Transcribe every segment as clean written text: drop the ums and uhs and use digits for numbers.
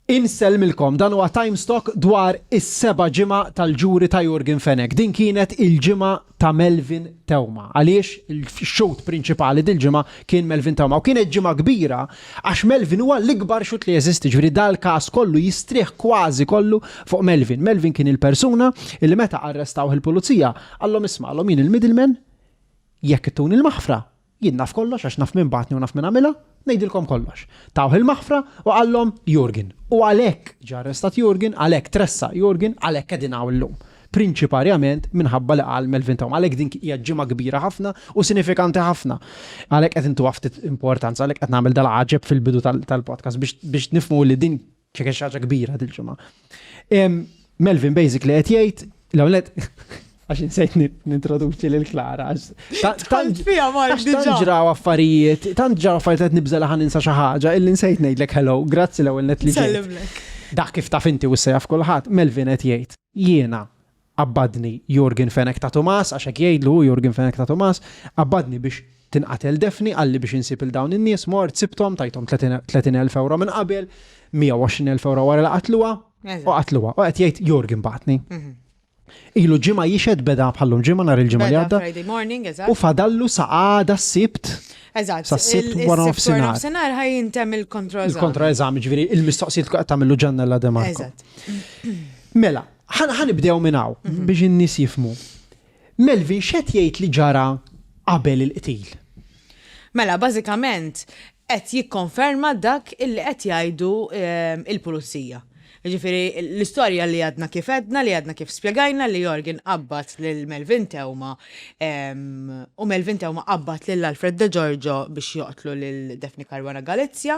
Insellmilkom, dan huwa Time Stock dwar is-seba' ġimgħa tal-ġuri ta' Yorgen Fenech. Din kienet il-ġimgħa ta' Melvin Theuma. Għaliex il-xhud prinċipali dil-ġimgħa kien Melvin Theuma. U kienet ġimgħa kbira għax Melvin huwa l-ikbar xhud li jeżisti, ġifieri dal-każ kollu jistrieħ kważi kollu fuq Melvin. Melvin kien il-persuna li meta arrestawh il-pulizija qallhom isma' qallhom jien il-middleman, jekk ittuni l-maħfra, Jien naf kollox għax naf min bagħatni u naf min għamilha, ngħidilkom kollox. Tawh il-maħfra u qallhom Jurgen. U għalhekk ġie arrestat Jurgen, għalhekk tressaq Jurgen, għalhekk qegħdin hawn illum. Prinċiparjament minħabba li qal Melvin Theuma. Għalhekk din hija ġimgħa kbira ħafna u sinifikanti ħafna. Għalhekk qed intuha ftit importanza, għalhekk qed nagħmel dal-għaġeb fil-bidu tal-podcast biex nifhmu li din Kienet xi ħaġa kbira dil-ġimgħa. Melvin basically qed jgħid l-ewwel għax insejt nintroduċi lil Klara. Tant fija Mark diġà. Tant ġraw affarijiet, tant ġraw affarijiet qed nibża' li ħa ninsa xi ħaġa illi nsejt ngħidlek hello, grazzi l-ewwel net li ġejt. Dak kif taf inti u issa jaf kulħadd, Melvin qed jgħid jiena Qabbadni Yorgen Fenech ta' Tumas, għax hekk jgħidlu hu Yorgen Fenech ta' Tumas, qabbadni biex tinqatel Daphne, qalli biex insib 'il dawn in-nies, mort sibthom, tajthom 30,000 ewro minn qabel, 120,000 ewro wara li qatluha, u qatluha. U qed jgħid Yorgen bagħatni. Ilu ġimgħa jixhed beda bħallum ġimgħa nhar il-ġimgħa li għadda. Friday morning, eżatt. U fadallu sa għada s-Sibt. Eżatt. Sa s-Sibt wara nofsinhar. Nofsinhar ħa jintemm il-kontroeżami. Il-kontroeżami, ġifieri il-mistoqsijiet qed tagħmillu Giannella De Marco. Eżatt. Mela, Ħa nibdew minn hawn biex in-nies jifhmu. Melvin x'qed jgħid li ġara qabel il-qtil? Mela, bażikament qed jikkonferma dak illi qed jgħidu l-pulizija. Jiġifieri l-istorja li għadna kif għedna, li għadna kif spjegajna li Yorgen qabbad lil Melvin Theuma u Melvin Theuma qabbad lil Alfred De Giorgio biex joqtlu lil Daphne Caruana Galizia.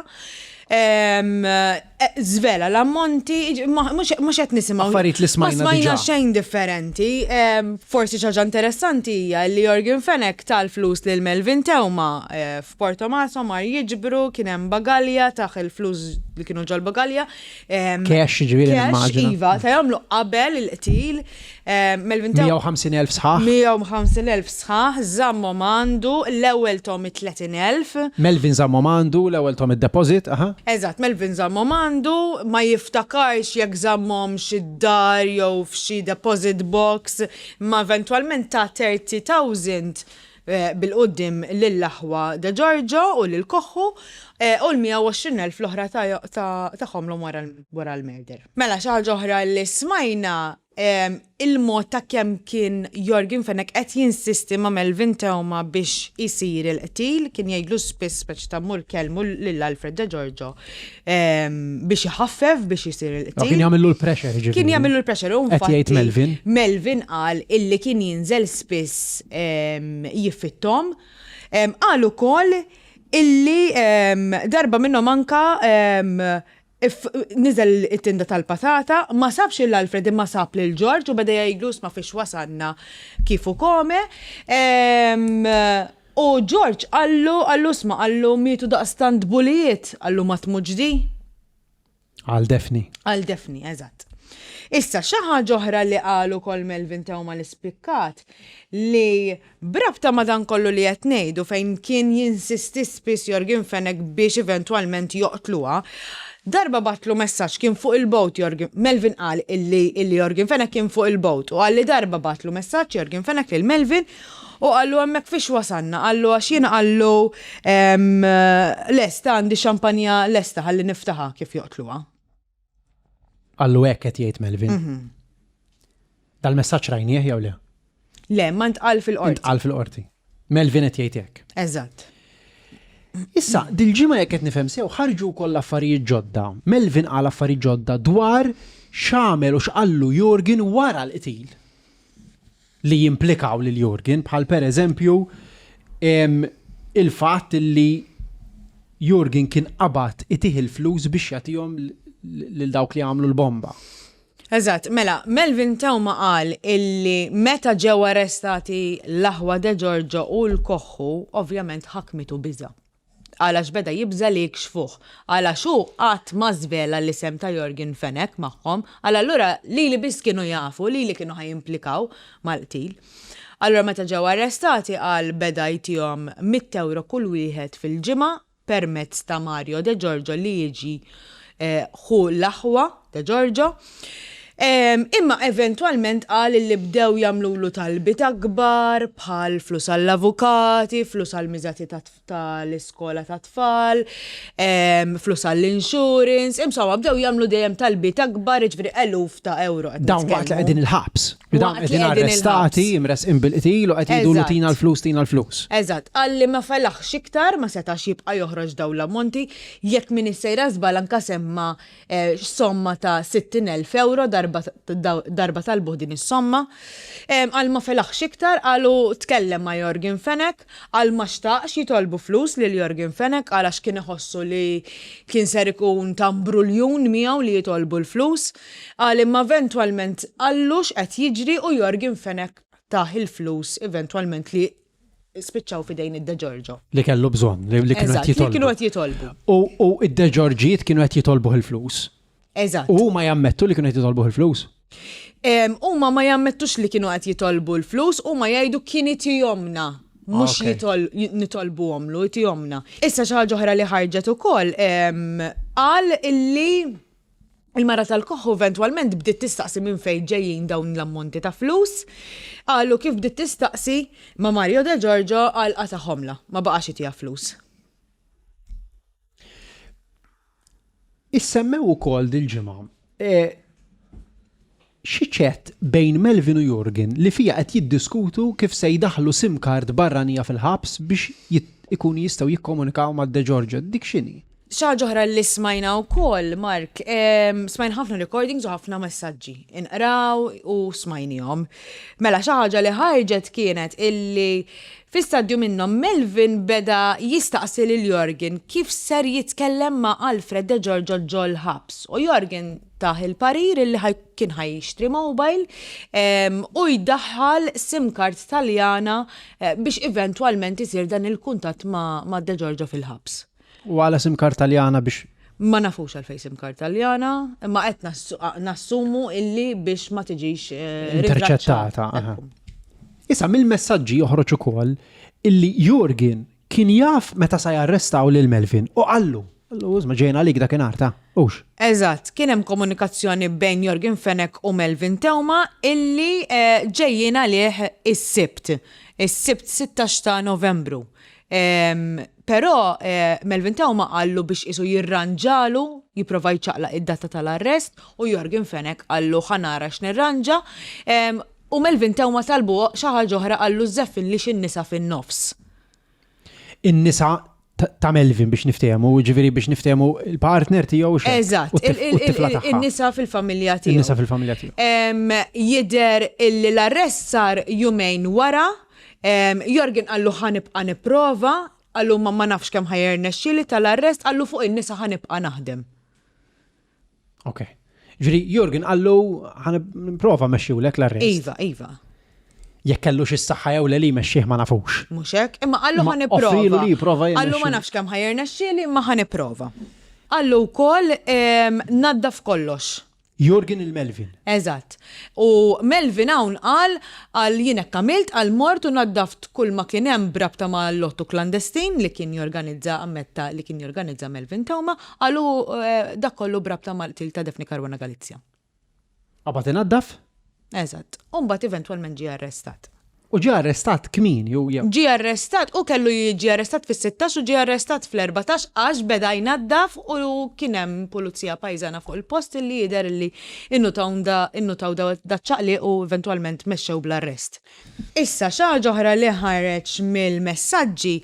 Żvela l-ammonti, mhux qed nisimgħu. Affarijiet li smajna. Ma smajna xejn differenti. Forsi xi ħaġa interessanti hija li Yorgen Fenech ta l-flus lil Melvin Theuma f'Portomaso mar jiġbru, kien hemm bagalja, tah il-flus li kienu ġol-bagalja. Cash jiġifieri nimmaġina. Cash, iva, tahomlu qabel il-qtil. Melvin Theuma. 150,000 sħaħ. 150,000 sħaħ, żammhom għandu, l-ewwel tahom it-30,000. Melvin żammhom għandu, l-ewwel tahom id-deposit, aha. Eżatt, Melvin żammhom għandu, ma jiftakarx jekk żammhomx id-dar jew f'xi deposit box, imma eventwalment ta 30,000 bil-quddiem lill-aħwa De Giorgio u lil Koħħu u l-120,000 l-oħra tagħhomlhom wara l-murder. Mela xi ħaġa oħra li smajna il-mod ta' kemm kien Yorgen Fenech qed jinsisti ma' Melvin Theuma biex isir il-qtil, kien jgħidlu spiss speċi ta' mur kellmu lil Alfred De Giorgio biex iħaffef biex isir il-qtil. Kien jagħmillu l-pressure jiġifieri. Kien jagħmillu l-pressure u Qed jgħid Melvin. Melvin qal illi kien jinżel spiss jiffitthom. Qal ukoll illi darba minnhom anka Niżel it-tinda tal-patata, ma sabx lil Alfred imma sab lil George u beda jgħidlu isma' fiex wasalna kif u come. U George qallu, qallu isma' qallu mietu daqstant bulijiet, qallu ma tmutx di? Għal Daphne. Għal Daphne, eżatt. Issa, xi ħaġa oħra li qal ukoll Melvin Theuma li spikkat, li b'rabta ma' dan kollu li qed ngħidu fejn kien jinsisti spiss Yorgen Fenech biex eventwalment joqtluha, darba bagħatlu messaġġ kien fuq il-boat Yorgen, Melvin qal illi illi Yorgen Fenech kien fuq il-boat u qal li darba bagħatlu messaġġ Yorgen Fenech lil Melvin u qallu hemmhekk fiex wasalna qallu għax jiena qallu lesta għandi xampanja lesta ħalli niftaħha kif joqtluha. Qallu hekk qed jgħid Melvin. Mhm. Dal-messaġġ rajnieh jew le? Le, ma ntqal fil-qorti. Ntqal fil-qorti. Melvin qed jgħid hekk. Eżatt. Issa, dil-ġimgħa jekk qed nifhem sew ħarġu wkoll affarijiet ġodda. Melvin qal affarijiet ġodda dwar x'għamel u x'qallu Yorgen wara l-qtil. Li jimplikaw lil Yorgen, bħal pereżempju il-fatt li Yorgen kien qabad itih il-flus biex jagħtihom lil dawk li għamlu l-bomba. Eżatt, mela, Melvin Theuma qal illi meta ġew arrestati l-aħwa De Giorgio u l-Koħħu, ovvjament ħakmitu biża'. Qal għax beda jibża' li jikxfuh. Qal għax hu qatt ma żvela l-isem ta' Yorgen Fenech magħhom. Qal allura lili biss kienu jafu, lili kienu ħa jimplikaw mal-qtil. Allura meta ġew arrestati qal beda jtihom mitt ewro kull wieħed fil-ġimgħa permezz ta' Mario De Giorgio li jiġi ħu l-aħwa De Giorgio. Imma eventwalment qal li bdew jagħmlulu talbiet akbar bħal flus għall-avukati, flus għall-miżati tal-iskola tat-tfal, flus għall-insurance, insomma bdew jagħmlu dejjem talbiet akbar, jiġifieri eluf ta' ewro qed Dawn waqt li qegħdin il-ħabs. Li dawn qegħdin arrestati, imressqin bil-qtil u qed jgħidulu tina l-flus, tina l-flus. Eżatt. Qal li ma felaħx iktar, ma setax jibqa' joħroġ dawn l-ammonti, jekk m'iniex sejra żball anke semma somma ta' 60,000 ewro darba darba talbuh din is-somma. Qal ma felaħx iktar, qal u tkellem ma' Yorgen Fenech, qal ma xtaqx jitolbu flus lil Yorgen Fenech, qal għax kien iħossu li kien ser ikun ta' mbruljun miegħu li jitolbu l-flus. Qal imma eventwalment qallu x'qed jiġri u Yorgen Fenech tah il-flus eventwalment li spiċċaw f'idejn id-De Giorgio. Li kellu bżonn, li kienu qed jitolbu. Li kienu qed jitolbu. U id-De Giorgijiet kienu qed jitolbuh il-flus. Eżatt. U huma jammettu li kienu qed jitolbuh il-flus? Huma ma jammettux li kienu qed jitolbu l-flus, huma jgħidu kien itihomna. Mhux nitolbuhomlu, itihomna. Issa xi ħaġa oħra li ħarġet ukoll, qal illi Il-mara tal-Koħħu eventwalment bdiet tistaqsi minn fejn ġejjin dawn l-ammonti ta' flus. Qalu kif bdiet tistaqsi ma' Mario De Giorgio qal qatagħhomlha, ma baqax itiha flus. Issemmew ukoll dil-ġimgħa xi chat bejn Melvin u Jurgen li fiha qed jiddiskutu kif se jdaħħlu sim card barranija fil-ħabs biex ikunu jistgħu jikkomunikaw ma' De Giorgio. Dik x'inhi? Xi ħaġa oħra li smajna wkoll, Mark, smajna ħafna recordings u ħafna messaġġi. Inqraw u smajnihom. Mela xi ħaġa li ħarġet kienet illi fi stadju minnhom Melvin beda jistaqsi lil Yorgen kif ser jitkellem ma' Alfred De Giorgio ġol-ħabs. U Yorgen tah il-parir illi kien ħa jixtri mobile u jdaħħal sim card Taljana biex eventwalment isir dan il-kuntatt ma' De Giorgio fil-ħabs. U għala sim card Taljana biex? Ma nafux għalfejn sim card Taljana, imma qed nassumu illi biex ma tiġix interċettata. Issa mill-messaġġi joħroġ ukoll illi Jurgen kien jaf meta sa jarrestaw lil Melvin u qallu, qallu isma' ġejna għalik dakinhar ta' hux. Eżatt, kien hemm komunikazzjoni bejn Yorgen Fenech u Melvin Theuma illi ġejjin għalih is-Sibt, is-Sibt 16 ta' Novembru. Però Melvin Theuma qallu biex qisu jirranġalu, jipprova jċaqlaq id-data tal-arrest u Yorgen Fenech qallu ħa nara x'nirranġa. U Melvin Theuma talbu xi ħaġa oħra qallu żeffinlix in-nisa fin-nofs. In-nisa ta' Melvin biex niftehmu, jiġifieri biex niftehmu il-partner tiegħu x'hekk. Eżatt, in-nisa fil-familja tiegħu. In-nisa fil-familja tiegħu. Jidher illi l-arrest sar jumejn wara Yorgen qallu ħa nibqa' nipprova, qallu imma ma nafx kemm ħa jirnexxieli tal-arrest, qallu fuq in-nisa ħa nibqa' naħdem. Ok. Ġifieri Yorgen qallu ħa nipprova mmexxiwlek l-arrest. Iva, iva. Jekk kellux is-saħħa jew le li jmexxih ma nafux. Mhux hekk, imma qallu ħa nipprova. Offrilu li jipprova jirnexxilu. Qallu ma nafx kemm ħa jirnexxieli imma ħa nipprova. Qallu wkoll naddaf kollox. Jurgen il-Melvin. Eżatt. U Melvin hawn qal, qal jien hekk għamilt, qal mort u naddaft kull ma kien hemm b'rabta ma' lottu klandestin li kien jorganizza, ammetta li kien jorganizza Melvin Theuma, qal u dak kollu b'rabta mal-qtil ta' Daphne Caruana Galizia. Qabad inaddaf? Eżatt. U mbagħad eventwalment ġie arrestat. U ġie arrestat kmieni u jew? Ġie arrestat, hu kellu jiġi arrestat fis-sittax u ġie arrestat fl-erbatax għax beda jnaddaf u kien hemm pulizija pajżana fuq il-post illi jidher illi innutaw innutaw daċ-ċaqliq u eventwalment mexxew bl-arrest. Issa xi ħaġa oħra li ħareġ mill-messaġġi,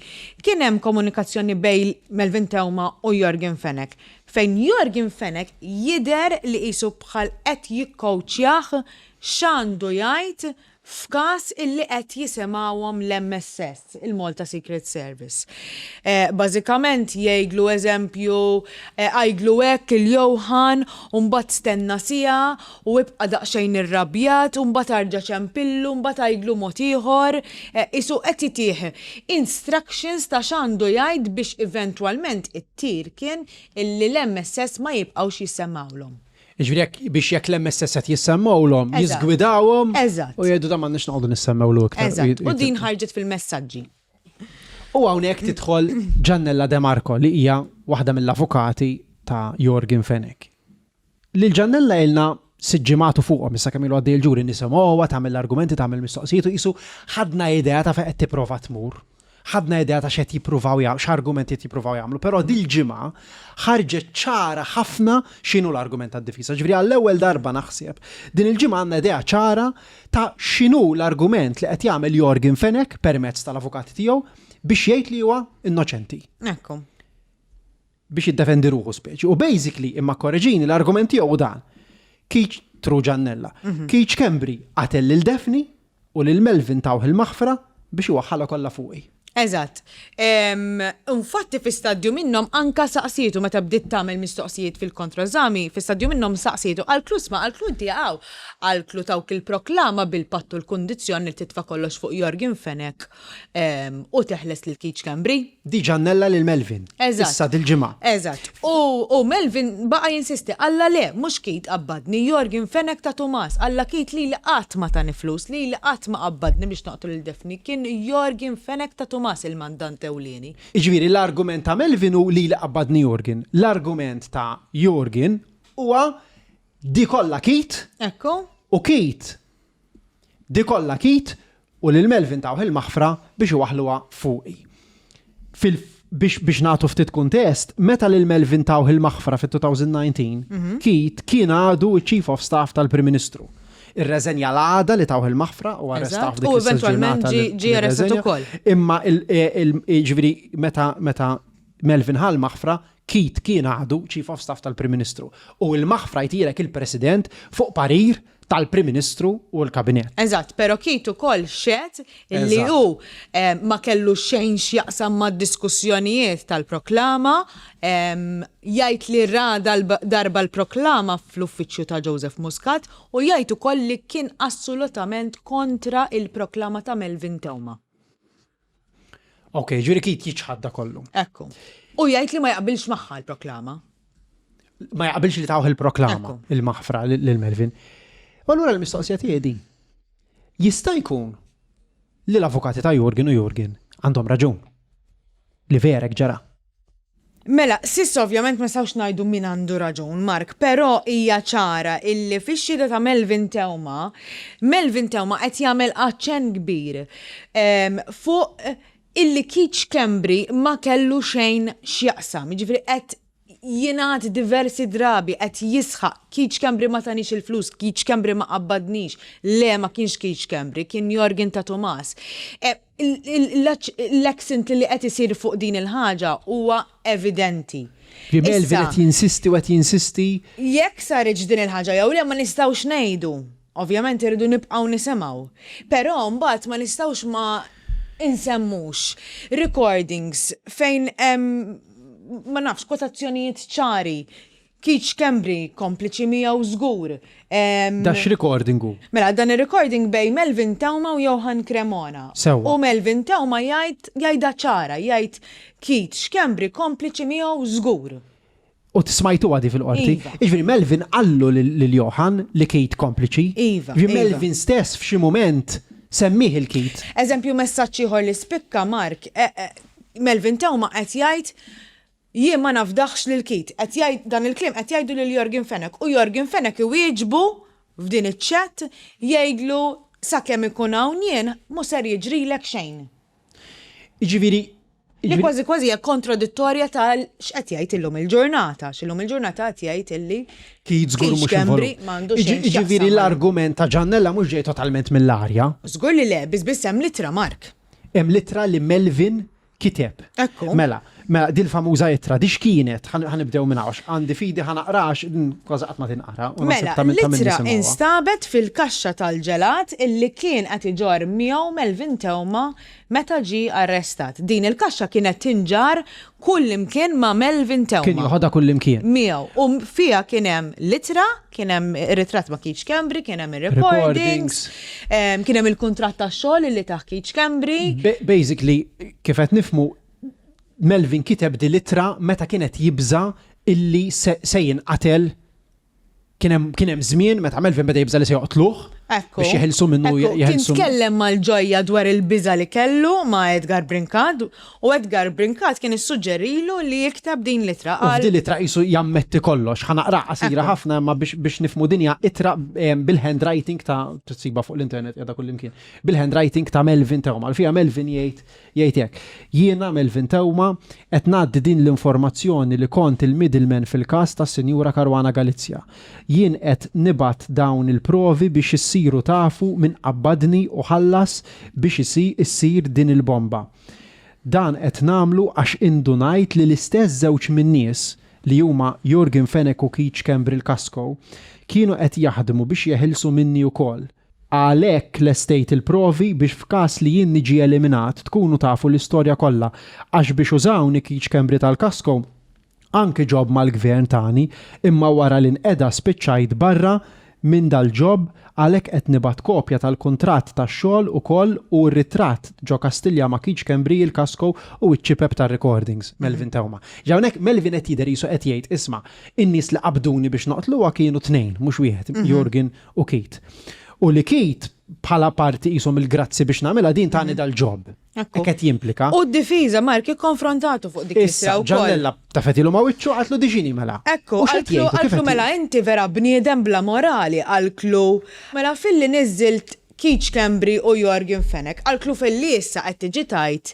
kien hemm komunikazzjoni bejn Melvin Theuma u Yorgen Fenech fejn Yorgen Fenech jidher li qisu bħal qed jikkowċjah x'għandu jgħid f'każ illi qed jisimgħuhom l-MSS, il-Malta Secret Service. Bażikament jgħidlu eżempju, għidlu hekk il-Johann u mbagħad stenna siegħa u ibqa' daqsxejn irrabjat u mbagħad arġa' ċempillu mbagħad għidlu mod ieħor. Qisu qed itih instructions ta' x'għandu jgħid biex eventwalment it-tir kien illi l-MSS ma jibqgħux jissemmgħulhom. Jiġifieri jekk biex jekk l-MSS qed jissemmgħulhom, jiżgwidawhom u jgħidu dan m'għandniex noqogħdu nissemmgħulu iktar. Eżatt. U din ħarġet fil-messaġġi. U hawnhekk tidħol Giannella De Marco li hija waħda mill-avukati. ta' Yorgen Fenech. Lil Giannella ilna sitt ġimgħat u fuqhom issa kemm ilu għaddej il-ġuri nisimgħuha tagħmel l-argumenti, tagħmel mistoqsijiet u qisu ħadna idea ta' fejn qed tipprova tmur. Ħadna idea ta' x'qed jippruvaw jagħmlu, x'argumenti qed jippruvaw jagħmlu, però dil-ġimgħa ħarġet ċara ħafna x'inhu l-argument tad-difiża. Ġifieri għall-ewwel darba naħseb din il-ġimgħa għandna idea ċara ta' x'inhu l-argument li qed jagħmel Yorgen Fenech permezz tal-avukati tiegħu biex jgħid li huwa innoċenti. Ekku. Biex jiddefendi ruħu speċi. U basically, imma korreġini, l-argument tiegħu hu dan. Keith through Giannella. Keith Schembri qatel lil Daphne u lil Melvin tawh il-maħfra biex iwaħħalha kollha fuqi. Eżatt. Infatti fi stadju minnhom anka saqsietu meta bdiet tagħmel mistoqsijiet fil-kontroeżami, fi stadju minnhom saqsietu qaltlu isma' qaltlu inti hawn, qaltlu tawk il-proklama bil-patt u l-kundizzjoni li titfa' kollox fuq Yorgen Fenech u teħles lil Keith Schembri. Di Giannella lil Melvin. Eżatt. Issa dil-ġimgħa. Eżatt. U, u Melvin baqa' jinsisti, qallha le, mhux Keith qabbadni, Yorgen Fenech ta' Tumas, qallha Keith lili qatt ma tani flus, lili qatt ma qabbadni biex noqtol lil Daphne, kien Yorgen Fenech ta' Tumas il-mandant ewlieni. Jiġifieri l-argument ta' Melvin hu lili qabbadni Yorgen. L-argument ta' Yorgen huwa di kollha Keith. Ekku. U Keith Di kollha Keith u lil Melvin tawh il-maħfra biex iwaħħluha fuqi. Fil biex biex nagħtu ftit kuntest, meta lil Melvin tawh il-maħfra fit-2019, Keith kien għadu ċ-Chief of Staff tal-Prim Ministru. Irreżenja l-għada li tawh il-maħfra u arrestawh f'dik l-istess ġurnata. U eventwalment ġie arrestat ukoll. Imma jiġifieri meta meta Melvin ħa l-maħfra, Keith kien għadu Chief of Staff tal-Prim Ministru. U l-maħfra jtirek il-President fuq parir tal-Prim Ministru u l-Kabinett. Eżatt, però Keith ukoll xehed li hu ma kellu xejn x'jaqsam mad-diskussjonijiet tal-proklama, jgħid li ra darba l-proklama fl-uffiċċju ta' Joseph Muscat u jgħid ukoll li kien assulutament kontra l-proklama ta' Melvin Theuma. Ok, ġifieri Keith jiċħad da kollu. Ekku. U jgħid li ma jaqbilx magħha l-proklama. Ma jaqbilx li tawh il-proklama, il-maħfra lil Melvin. U allura l-mistoqsija tiegħi din. Jista' jkun li l-avukati ta' Yorgen u Yorgen għandhom raġun li verek ġara. Mela, s'issa ovvjament ma nistgħux ngħidu min għandu raġun, Mark, però hija ċara illi fix-xhieda ta' Melvin Theuma, Melvin Theuma qed jagħmel aċċenn kbir fuq illi Keith Schembri ma kellu xejn x'jaqsam, jiġifieri qed jingħad diversi drabi, qed jisħaq, Keith Schembri ma tanix il-flus, Keith Schembri ma qabbadnix, le ma kienx Keith Schembri, kien Yorgen ta' Tumas. L-accent li qed isir fuq din il-ħaġa huwa evidenti. Li Melvin qed jinsisti u qed jinsisti. Jekk saritx din il-ħaġa jew le ma nistgħux ngħidu. Ovvjament irridu nibqgħu nisimgħu. Però mbagħad ma nistgħux ma nsemmux recordings fejn hemm ma nafx kwotazzjonijiet ċari Keith Schembri kompliċi miegħu żgur. Da x'recording hu? Mela, dan ir-recording bejn Melvin Theuma u Johann Cremona. Sewwa. U Melvin Theuma jgħid, jgħidha ċara, jgħid Keith Schembri kompliċi miegħu żgur. U smajtuha di fil-qorti? Iva. Jiġifieri Melvin qallu lil Johann li Keith kompliċi? Iva, Jiġifieri iva. Melvin stess f'xi mument semmieh il Keith. Eżempju messaġġ ieħor li spikka, Mark, Melvin Theuma qed jgħid Jien ma nafdaħx lil Keith. Qed jgħid, dan il-kliem qed jgħidu lil Yorgen Fenech u Yorgen Fenech iwieġbu f'din iċ-chat jgħidlu sakemm ikun hawn jien mhu ser jiġrilek xejn. Jiġifieri, Li kważi kważi hija kontradittorja tal x'qed jgħid illum il-ġurnata, għax illum il-ġurnata qed jgħid illi Keith żgur mhux Schembri involut. m'għandu xejn x'jaqsam Jiġifieri l-argument ta' Giannella mhux ġej totalment mill-arja. Żgur li le, biss biss hemm l-ittra Mark. Hemm l-ittra li Melvin kiteb. Ekku. Mela, mela din famuża ittra, di x'kienet? Ħa nibdew minn hawn, għandi fidi ħa naqra għax kważi qatt ma tinqara. u naħseb Mela, ta' min ta' min l-ittra nisimgħuha. instabet fil-kaxxa tal-ġelat illi kien qed iġorr miegħu Melvin Theuma meta ġie arrestat. Din il-kaxxa kienet tinġarr kullimkien ma' Melvin Theuma. Kien joħodha kullimkien. Miegħu. U fiha kien hemm l-ittra, kien hemm ir-ritratt ma' Keith Schembri, kien hemm ir-recordings, kien hemm il-kuntratt tax-xogħol illi tah Keith Schembri. Basically, kif qed nifhmu, Melvin kiteb din l-ittra meta kien qed jibża' illi se jinqatel. Kien hemm kien hemm żmien meta Melvin beda jibża' li se joqtluh. Ekku. Biex jeħilsu minnu jeħilsu. Kien tkellem mal-ġojja dwar il-biża li kellu ma' Edgar Brincat u Edgar Brincat kien issuġġerilu li jikteb din l-ittra. U f'din l-ittra qisu jammetti kollox. Ħa naqra qasira ħafna imma biex nifhmu din hija ittra bil-handwriting ta' tsibha fuq l-internet qiegħda kullimkien. Bil-handwriting ta' Melvin Theuma. Li fiha Melvin jgħid jgħid hekk, Jiena Melvin Theuma qed ngħaddi din l-informazzjoni li kont il-middleman fil-każ tas-Sinjura Caruana Galizia. Jien qed nibgħat dawn il-provi biex issiru tafu min qabbadni u ħallas biex issir din il-bomba. Dan qed nagħmlu għax indunajt li l-istess żewġ min-nies, li huma Yorgen Fenech u Keith Schembri l-Kasco, kienu qed jaħdmu biex jeħilsu minni ukoll. Għalhekk lestejt il-provi biex f'każ li jien niġi eliminat tkunu tafu l-istorja kollha għax biex użawni Keith Schembri tal-Kasco anki job mal-gvern tani imma wara li nqeda spiċċajt barra minn dal-job għalhekk qed nibgħat kopja tal-kuntratt tax-xogħol ukoll u r-ritratt ġo Kastilja ma' Keith Schembri il-Kasco u ċ-ċipep tar-recordings. Melvin Theuma. Ġa hawnhekk Melvin qed jidher qisu qed jgħid isma' in-nies li qabduni biex noqtluha kienu tnejn mhux wieħed Yorgen u Keith. U li Keith bħala parti qishom il-grazzi biex nagħmilha din tani dal-job. Hekk qed jimplika. U d-difiża Mark ikkonfrontatu fuq dik l-ittra wkoll. Ġannella tafetilu ma' wiċċu qaltlu diġini mela. Ekku, qaltlu mela inti vera bniedem bla morali, qaltlu mela filli niżżilt Keith Schembri u Yorgen Fenech, qaltlu filli issa qed tiġi tgħid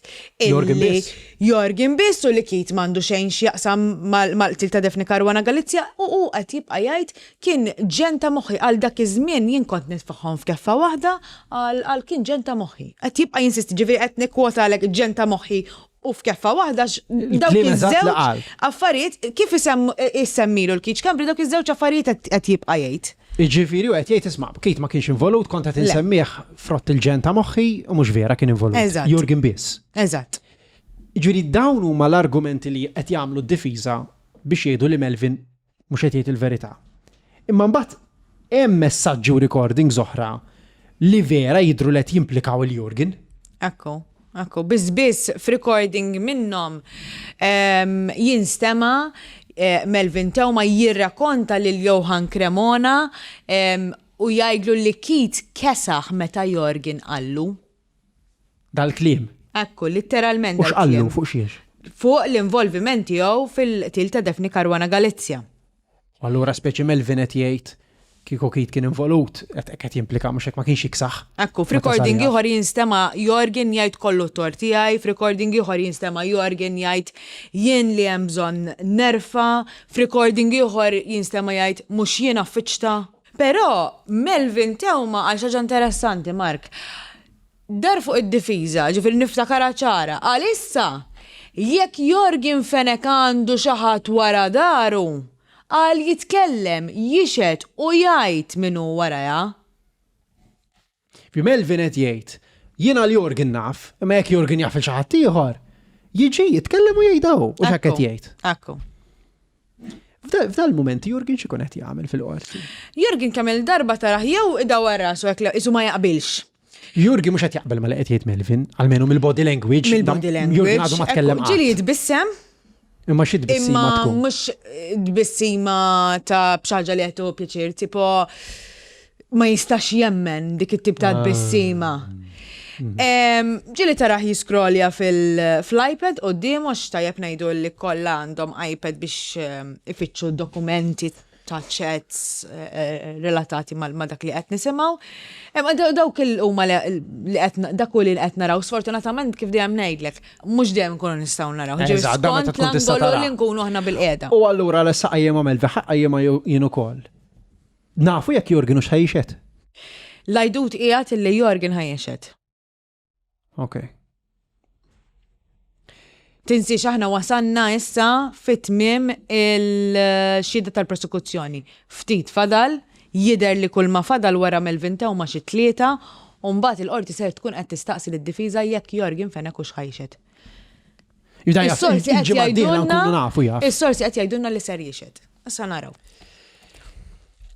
illi Yorgen biss u li Keith m'għandu xejn x'jaqsam mal-qtil ta' Daphne Caruana Galizia u hu qed jibqa' jgħid Kien ġenn ta' moħħi, qal dak iż-żmien jien kont nitfagħhom f'keffa waħda, qal qal kien ġenn ta' moħħi. Qed jibqa' jinsisti, ġifieri qed nikkwotalek ġenn ta' moħħi u f'keffa waħda għax dawk iż-żewġ affarijiet kif issemmilu l-Keith Schembri dawk iż-żewġ affarijiet qed jibqa' jgħid. Jiġifieri hu qed jgħid isma' Keith ma kienx involut, kont qed insemmih frott il-ġenn ta' moħħi u mhux vera kien involut. Jurgen biss. Eżatt. Jiġifieri dawn huma l-argumenti li qed jagħmlu d-difiża biex jgħidu li Melvin mhux qed jgħid il-verità. Imma mbagħad hemm messaġġi u recordings oħra li vera jidhru li qed jimplikaw il Jurgen. Ekku, ekku, biss biss f'recording minnhom ehm, jinstema' eh, Melvin Theuma jirrakonta lil Johann Cremona ehm, u jgħidlu li Keith kesaħ meta Jorgen qallu. Dal-kliem. Ekku, litteralment. U x'qallu fuq xiex? Fuq l-involviment tiegħu fil-qtil ta' Daphne Caruana Galizia. U allura speċi Melvin qed jgħid kieku Keith kien involut, qed qed jimplika mhux hekk ma kienx jiksaħ. Ekku, f'recording ieħor jinstema' Yorgen jgħid kollu t-tort tiegħi, f'recording ieħor jinstema' Yorgen jgħid jien li hemm bżonn nerfa', f'recording ieħor jinstema' jgħid mhux jien affiċta. Però Melvin Theuma qal xi ħaġa interessanti, Mark. Dar fuq id-difiża, ġifieri niftakarha ċara, qal issa jekk Yorgen Fenech għandu xi ħadd wara daru, qal jitkellem, jixhed u jgħid min hu warajha. Fi Melvin qed jgħid, jien għal Yorgen naf, imma jekk Yorgen jaf 'il xi ħadd ieħor, jiġi jitkellem u jgħidha hu, u x'hekk qed jgħid. Ekku. F'dal-mument Jurgen x'ikun qed jagħmel fil-qorti? Jurgen kemm il-darba tarah jew idawwar rasu hekk isu ma jaqbilx. Jurgen mhux qed jaqbel ma li qed jgħid Melvin, almenu mill-body language. Mill-body language. Jurgen għadu ma tkellem. Ġieli jitbissem. Imma xi tbissima tkun? Imma mhux tbissima ta' b'xi ħaġa li qed tieħu pjaċir, tipo ma jistax jemmen dik it-tip ta' ah. tbissima. Mhm. Ġieli tarah jiskrolja fil-iPad u d-diemu tajjeb ngħidu li kollha għandhom iPad biex ifittxu dokumenti ta' chats eh, eh, relatati ma' dak li qed nisimgħu. Imma dawk il huma li qed dak li qed naraw sfortunatament kif dejjem ngħidlek, mhux dejjem nkunu nistgħu naraw. Eżatt, skont l-angolu li nkunu aħna bil-qiegħda. U allura l-issa qajjimha Melvi, ħa qajjimha jien ukoll. Nafu jekk Jorgen hux ħa jixhed? L-għajdut qiegħed illi Jorgen ħa jixhed. Ok. Tinsiex aħna wasanna issa fit-tmiem il-xhieda tal-prosekuzzjoni. Ftit fadal, jidher li kull ma fadal wara Melvin Theuma xi tlieta, u mbagħad il-qorti ser tkun qed tistaqsi lid-difiża jekk Yorgen Fenech hux ħa jixhed. Is-sorsi qed jgħidulna Is-sorsi qed jgħidulna li ser jixhed. Issa naraw.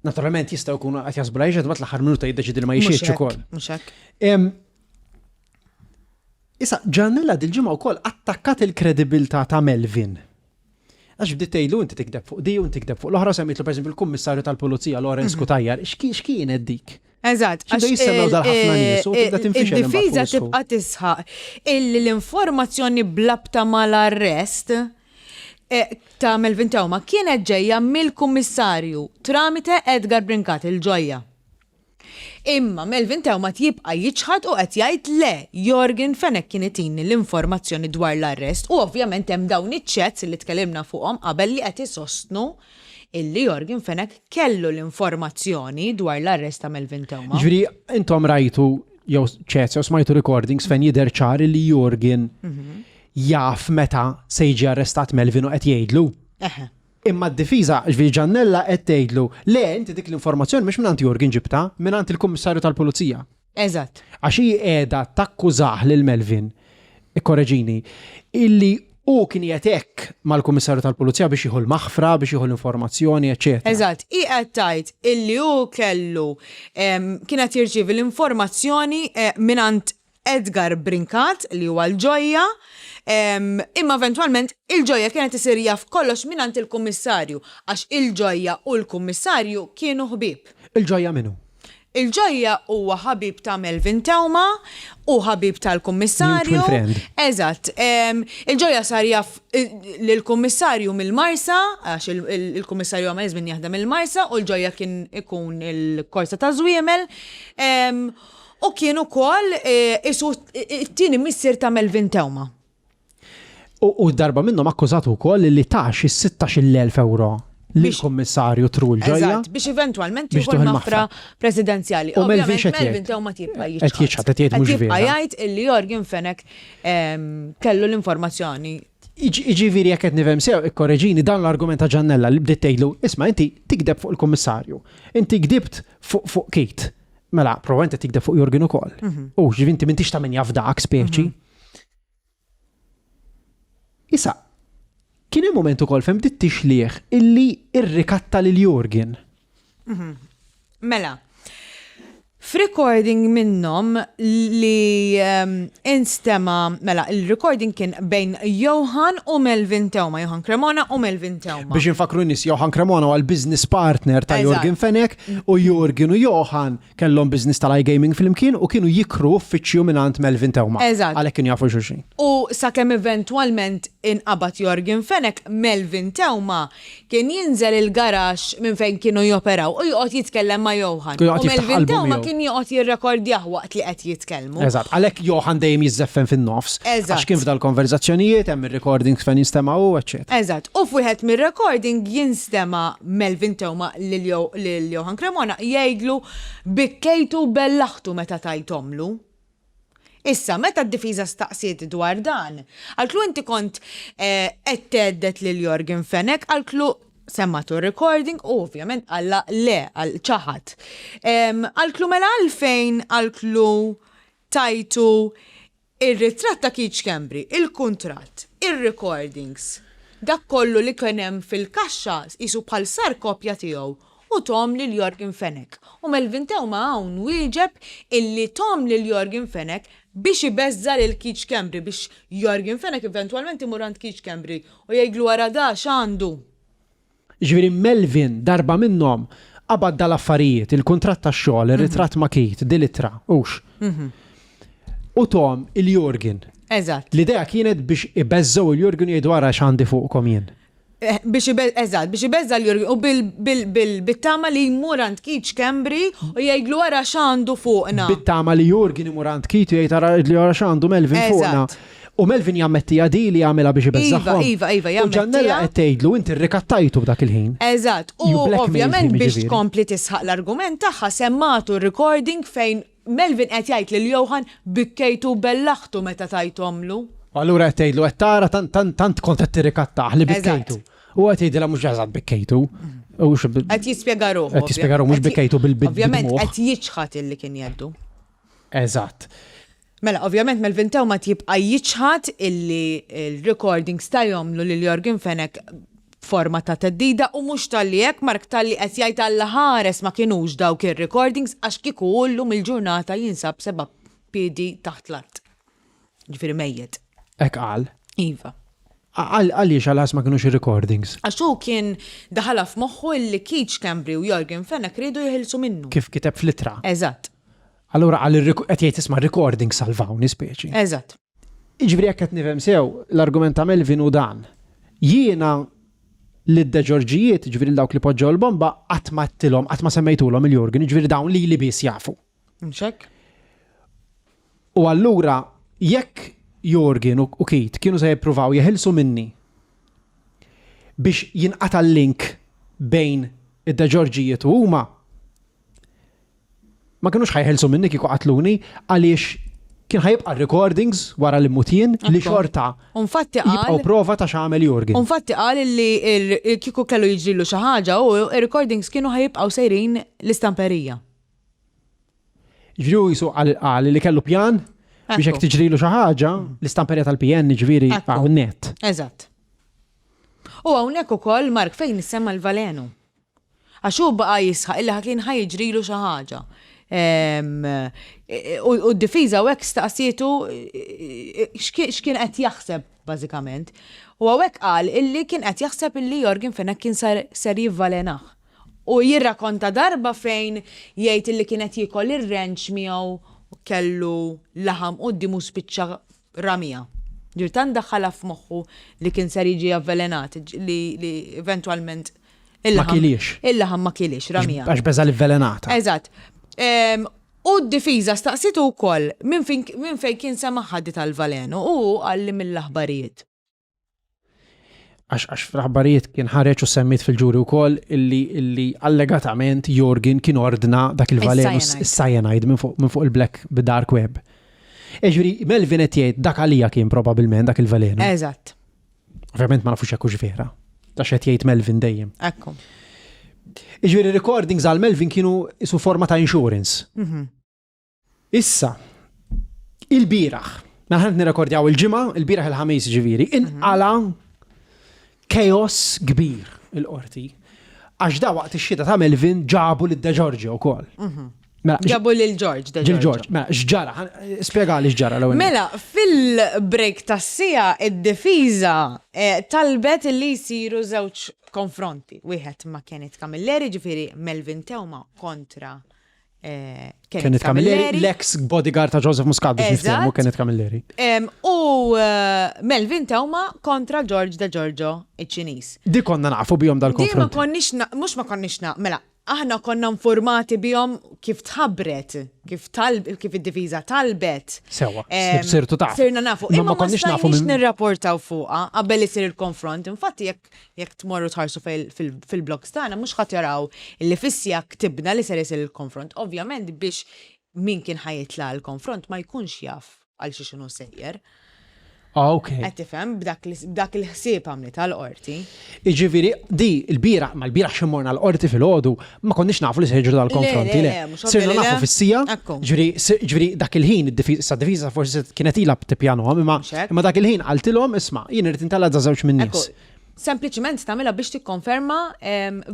Naturalment jistgħu jkunu qed jaħsbu la jixhed mbagħad l-aħħar minuta jiddeċidi li ma jixhedx ukoll. Mhux hekk. Issa, Ġanella dil-ġimgħa wkoll attakkat il-kredibilità ta' Melvin. Għax bdiet tgħidlu inti tikdeb fuq di u inti tikdeb fuq l-oħra, semmitlu pereżempju l-Kummissarju tal-Pulizija Lawrence mhm. Cutajar. X'kienet dik? Eżatt. X'ibdew jissemmew dal-ħafna nies u tibda tinfixel imbagħad fuq Id-difiża is-sħub. tibqa' tisħaq illi l-informazzjoni bl-abta mal-arrest ta' Melvin Theuma kienet ġejja mill-Kummissarju tramite Edgar Brincat, il-Ġojja. Imma Melvin Theuma jibqa' jiċħad u qed jgħid le, Yorgen Fenech kien itini l-informazzjoni dwar l-arrest u ovvjament hemm dawn iċ-chats li tkellimna fuqhom qabel li qed isostnu illi Yorgen Fenech kellu l-informazzjoni dwar l-arrest ta' Melvin Theuma. Jiġifieri intom rajtu jew chats jew smajtu recordings fejn jidher ċar illi Yorgen jaf meta se jiġi arrestat Melvin u qed jgħidlu. Eħe. Imma d-difiża, ġifieri Giannella qed tgħidlu, le inti dik l-informazzjoni mhux mingħand Yorgen ġibtha, mingħand il-Kummissarju tal-Pulizija. Eżatt. Għax hi qiegħda takkużah lil Melvin, ikkoreġini, illi hu kien qiegħed hekk mal-Kummissarju tal-Pulizija biex jieħu l-maħfra, biex jieħu l-informazzjoni, eċċetera. Eżatt, hi qed tgħid illi hu kellu kien qed jirċievi l-informazzjoni mingħand Edgar Brincat, li huwa l-Ġojja, imma eventwalment il-Ġojja kien qed isir jaf kollox mingħand il-Kummissarju, għax il-Ġojja u l-Kummissarju kienu ħbieb. Il-Ġojja min hu? Il-Ġojja huwa ħabib ta' Melvin Theuma u ħabib tal-Kummissarju. Mutual friend. Eżatt. Il-Ġojja sar jaf lill-Kummissarju mill-Marsa, għax il-Kummissarju għamel żmien jaħdem il-Marsa u l-Ġojja kien ikun il-korsa taż-żwiemel. U kien ukoll isu t-tieni missier ta' Melvin Theuma. U darba minnhom akkużatu wkoll li ta xi 16,000 ewro lill-Kummissarju Trul Ġojja. Eżatt, biex eventwalment jieħu l-maħfra presidenzjali. U Melvin x'qed jgħid? Melvin Theuma tibqa' jiċħad. Qed jiċħad, qed jgħid mhux vera. Qed jibqa' jgħid illi Yorgen Fenech kellu l-informazzjoni. Jiġifieri jekk qed nifhem sew, ikkoreġini, dan l-argument ta' Giannella li bdiet tgħidlu, isma' inti tigdeb fuq il-Kummissarju, inti gdibt fuq Keith. Mela, probabbilment qed tikdeb fuq Jurgen ukoll. Mhm. U ġifi inti m'intix ta' min jaf dak speċi. Mhm. Issa, kien hemm moment ukoll fejn bdiet tixlieħ illi irrikatta lil Jurgen. Mhm. Mela, f'recording minnhom li ehm, instema, mela, il-recording kien bejn Johan u Melvin Teuma, Johan Cremona u Melvin Teuma. Biex infakru n-nies, Johan Cremona huwa l-business partner ta' Yorgen Fenech u Yorgen u Johan kellhom business tal-iGaming flimkien u kienu jikru uffiċċju mingħand Melvin Theuma. Eżatt. Għalhekk kienu jafu xulxin. U sakemm eventwalment inqabad Yorgen Fenech, Melvin Theuma Kien jinżel il-garaxx minn fejn kienu joperaw u joqgħod jitkellem ma' Johan. U U Melvin Theuma kien joqgħod jirrekordjah waqt li qed jitkellmu. Eżatt, għalhekk Johan dejjem jiżżeffen fin-nofs. Eżatt. Għax kien f'dal-konverżazzjonijiet, hemm ir-recordings fejn jinstema' hu, eċċetera. Eżatt. U f'wieħed mir-recording jinstema' Melvin Theuma lil Johan Cremona jgħidlu bikkejtu u bellaħtu meta tajthomlu. Issa, meta d-difiża staqsiet dwar dan, qaltlu inti kont qed thedded lil Yorgen Fenech, qaltlu semmgħatu r-recording u ovvjament qallha le, ċaħad. Qaltlu mela għalfejn qaltlu tajtu ir-ritratt ta' Keith Schembri, il-kuntratt, ir-recordings, dak kollu li kien hemm fil-kaxxa qisu bħal sar kopja tiegħu u thom lil Yorgen Fenech. U Melvin Theuma hawn wieġeb illi thom lil Yorgen Fenech biex ibeżża' lil Keith Schembri biex Yorgen Fenech eventwalment imur għand Keith Schembri u jgħidlu ara da x'għandu. Jiġifieri Melvin darba minnhom qabad dal-affarijiet, il-kuntratt tax-xogħol, ir-ritratt ma' Keith, dil-ittra, hux? U thom il Yorgen. Eżatt. L-idea kienet biex ibeżżgħu 'l Yorgen u jgħidu ara x'għandi fuqkom jien. Eh, biex eżatt, biex ibeżża' 'l Jurgen u bit-tama li jmur għand Keith Schembri u jgħidlu ara x'għandu fuqna. Bit-tama li Jurgen imur għand Keith u jgħid ara li ara x'għandu Melvin fuqna. U Melvin jammettiha di li għamilha biex ibeżżagħhom. Iva, iva, iva, U Giannella qed tgħidlu inti rrikattajtu b'dak il-ħin. Eżatt, u ovvjament biex tkompli tisħaq l-argument tagħha semmatu recording fejn Melvin qed jgħid lil Johan bikkejtu u bellaħtu meta tajthomlu. U allura qed tgħidlu qed tara tant tant tant kont qed tirrikattah li bikkejtu. U qed jgħidilha mhux eżatt bikkejtu. Qed jispjega ruħu. Qed jispjega ruħu mhux bikkejtu bil Ovvjament qed jiċħad illi kien jeddu. Eżatt. Mela, ovvjament Melvin Theuma jibqa' jiċħad illi l-recordings tajhomlu lil Yorgen Fenech b'forma ta' theddida u mhux talli hekk, Mark talli qed jgħid Alla ħares ma kinux dawk ir-recordings għax kieku hu llum il-ġurnata jinsab seba' piedi taħt l-art. Ġifieri mejjet. Hekk qal? Iva. Għaliex għal ma kinux ir-recordings? Għax hu kien daħalha f'moħħu illi Keith Schembri u Yorgen Fenech riedu jeħilsu minnu. Kif kiteb fl-ittra. Eżatt. Allura qal qed jgħid isma' recordings salvawni speċi. Eżatt. Jiġifieri jekk qed nifhem sew, l-argument ta' Melvin hu dan. Jiena lid-Deġorġijiet, jiġifieri lil dawk li poġġew il-bomba, qatt ma għedtilhom, qatt ma semmejtulhom il-Yorgen, jiġifieri dawn lili biss jafu. Mhux hekk? U allura jekk Yorgen u Keith kienu se jippruvaw jeħilsu minni biex jinqata' l-link bejn id-Deġorġijiet u huma, ma kinux ħa jeħilsu minni kieku qatluni għaliex kien ħa jibqa' r-recordings wara li mmut jien li xorta jibqgħu prova ta' x'għamel Yorgen. U nfatti qal li kieku kellu jiġrilu xi ħaġa hu, ir-recordings kienu ħa jibqgħu sejrin l-istamperija. Ġifieri hu jisu qal li kellu pjan biex jekk tiġrilu xi ħaġa, l-istamperija tal-PN ġifieri hawn net. Eżatt. U hawnhekk ukoll Mark fejn issemma l-valenu. Għax hu baqa' jisħaq illi kien ħa jiġrilu xi ħaġa. U d-difiża hawnhekk staqsietu x'kien qed jaħseb bażikament. U hawnhekk qal illi kien qed jaħseb illi Yorgen Fenech kien ser jivvalenah. U jirrakonta darba fejn jgħid illi kien qed jiekol ir-ranch miegħu u kellu laħam quddiemu u spiċċa ramiha. Ġifieri tant daħħalha f'moħħu li kien ser jiġi avvelenat li li eventwalment il-laħam. Ma kiliex. Il-laħam ma kiliex, ramiha. Għax beża' li vvelenata. Eżatt. U d-difiża staqsietu wkoll minn fejn kien semagħha di tal-valenu u hu qal li mill-aħbarijiet. Għax għax fl-aħbarijiet kien ħareġ u semmiet fil-ġuri wkoll illi illi allegatament Yorgen kien ordna dak il-valenu is-cyanide minn fuq minn fuq il-black dark web. Ġifieri Melvin qed jgħid dak għalija kien probabbilment dak il-valenu. Eżatt. Ovvjament ma nafux jekk hux vera. Ta' x'qed jgħid Melvin dejjem. Ekku. Ġifieri recordings għal Melvin kienu isu forma ta' insurance. Mhm. Issa, ilbieraħ, mela ħa nirrekordjaw il-Ġimgħa, ilbieraħ il-Ħamis ġifieri, inqala chaos kbir il-qorti. Għax da waqt ix-xhieda ta' Melvin ġabu lil De Giorgio wkoll. Mhm. Mela, ġabu lil George De Giorgio. George, mela, x'ġara? Spjegali x'ġara l-ewwel. Mela, fil-break tas-siegħa id-difiża eh, talbet li jsiru żewġ konfronti. Wieħed ma' Kenneth Camilleri, ġifieri Melvin Theuma kontra Eh, Kenneth Camilleri, l-ex bodyguard ta' Joseph Muscat biex niftehmu Kenneth Camilleri. U eh, Melvin Theuma kontra George De Giorgio iċ-Ċiniż. Di konna nafu bihom dal-konfront. Di ma konniex, mhux ma konniex mela, aħna konna informati bihom kif tħabbret, kif talb, kif id-difiża talbet. Sewa, sirtu taf. Sirna nafu. Imma ma konniex nafu. Nirrapportaw fuqha qabel isir il-konfront. Infatti jekk Jekk tmorru tħarsu fil-blogs tagħna mhux ħa taraw illi fis-siegħa ktibna li ser isir il-konfront. Ovvjament biex min kien ħa jitla' għall-konfront ma jkunx jaf għal xiex inhu sejjer. Ah, ok. Qed tifhem b'dak il-ħsieb għamlitha l-qorti. Jiġifieri di l-bieraħ, ma l-bieraħ xi morna l-qorti filgħodu, ma konniex nafu li se jiġru dal-konfronti, le. Sirna nafu fis-siegħa, ġifieri dak il-ħin issa d-difiża forsi kienet ilha tippjanuhom, imma imma dak il-ħin qaltilhom isma' jien irrid intella' da żewġ min-nies. Sempliċiment tagħmilha biex tikkonferma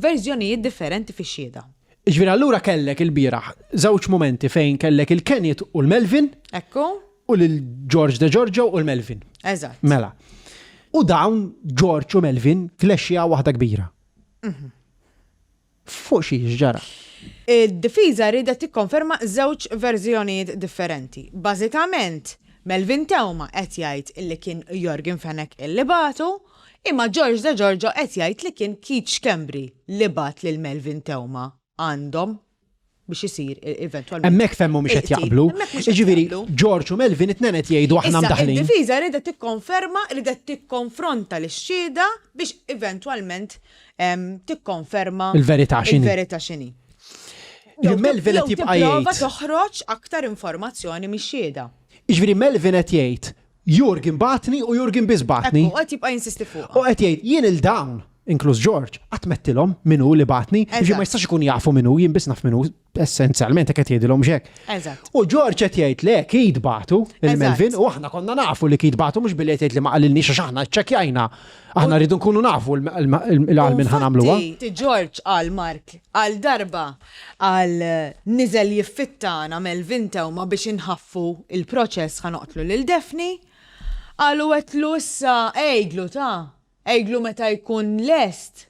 verżjonijiet differenti fix-xhieda. Jiġifieri allura kellek ilbieraħ żewġ mumenti fejn kellek il-Kenneth u l-Melvin. Ekku. U lil George De Giorgio u l-Melvin. Eżatt. Mela. U dawn George u Melvin klexxja waħda kbira. Mhm. Fuq xiex ġara? Id-difiża riedet tikkonferma żewġ verżjonijiet differenti. Bażikament, Melvin Theuma qed jgħid illi kien Yorgen Fenech illi bagħtu, imma George De Giorgio qed jgħid li kien Keith Schembri li bagħat lil Melvin Theuma għandhom biex isir eventwalment. Hemmhekk fejn mhumiex qed jaqblu. Jiġifieri George u Melvin it-tnejn qed jgħidu aħna mdaħħlin. Issa id-difiża riedet tikkonferma, riedet tikkonfronta lix-xhieda biex eventwalment tikkonferma il-verità x'inhi. Il-verità x'inhi. Melvin qed jibqa' jgħid. Prova toħroġ aktar informazzjoni mix-xhieda. Jiġifieri Melvin qed jgħid Jurgen bagħatni u Jurgen biss bagħatni. U qed jibqa' jinsisti fuqha. U qed jgħid jien 'il dawn, inkluż George, qatt m'għedtilhom min hu li bagħatni, jiġifieri ma jistax ikun jafu min hu, jien biss naf min hu, essenzjalment hekk qed jgħidilhom mhux hekk. Eżatt. U George qed jgħid le Keith bagħtu lil Melvin u aħna konna nafu li Keith bagħtu mhux billi qed jgħid li ma qalilniex għax aħna ċċekkjajna. Aħna rridu nkunu nafu l-għal min ħa nagħmluha. Infatti George qal Mark għal darba Qal, Niżel jiffittana Melvin Theuma biex inħaffu l-proċess ħa noqtlu lil Daphne. Qal u għedtlu issa għidlu ta, għidlu meta jkun lest,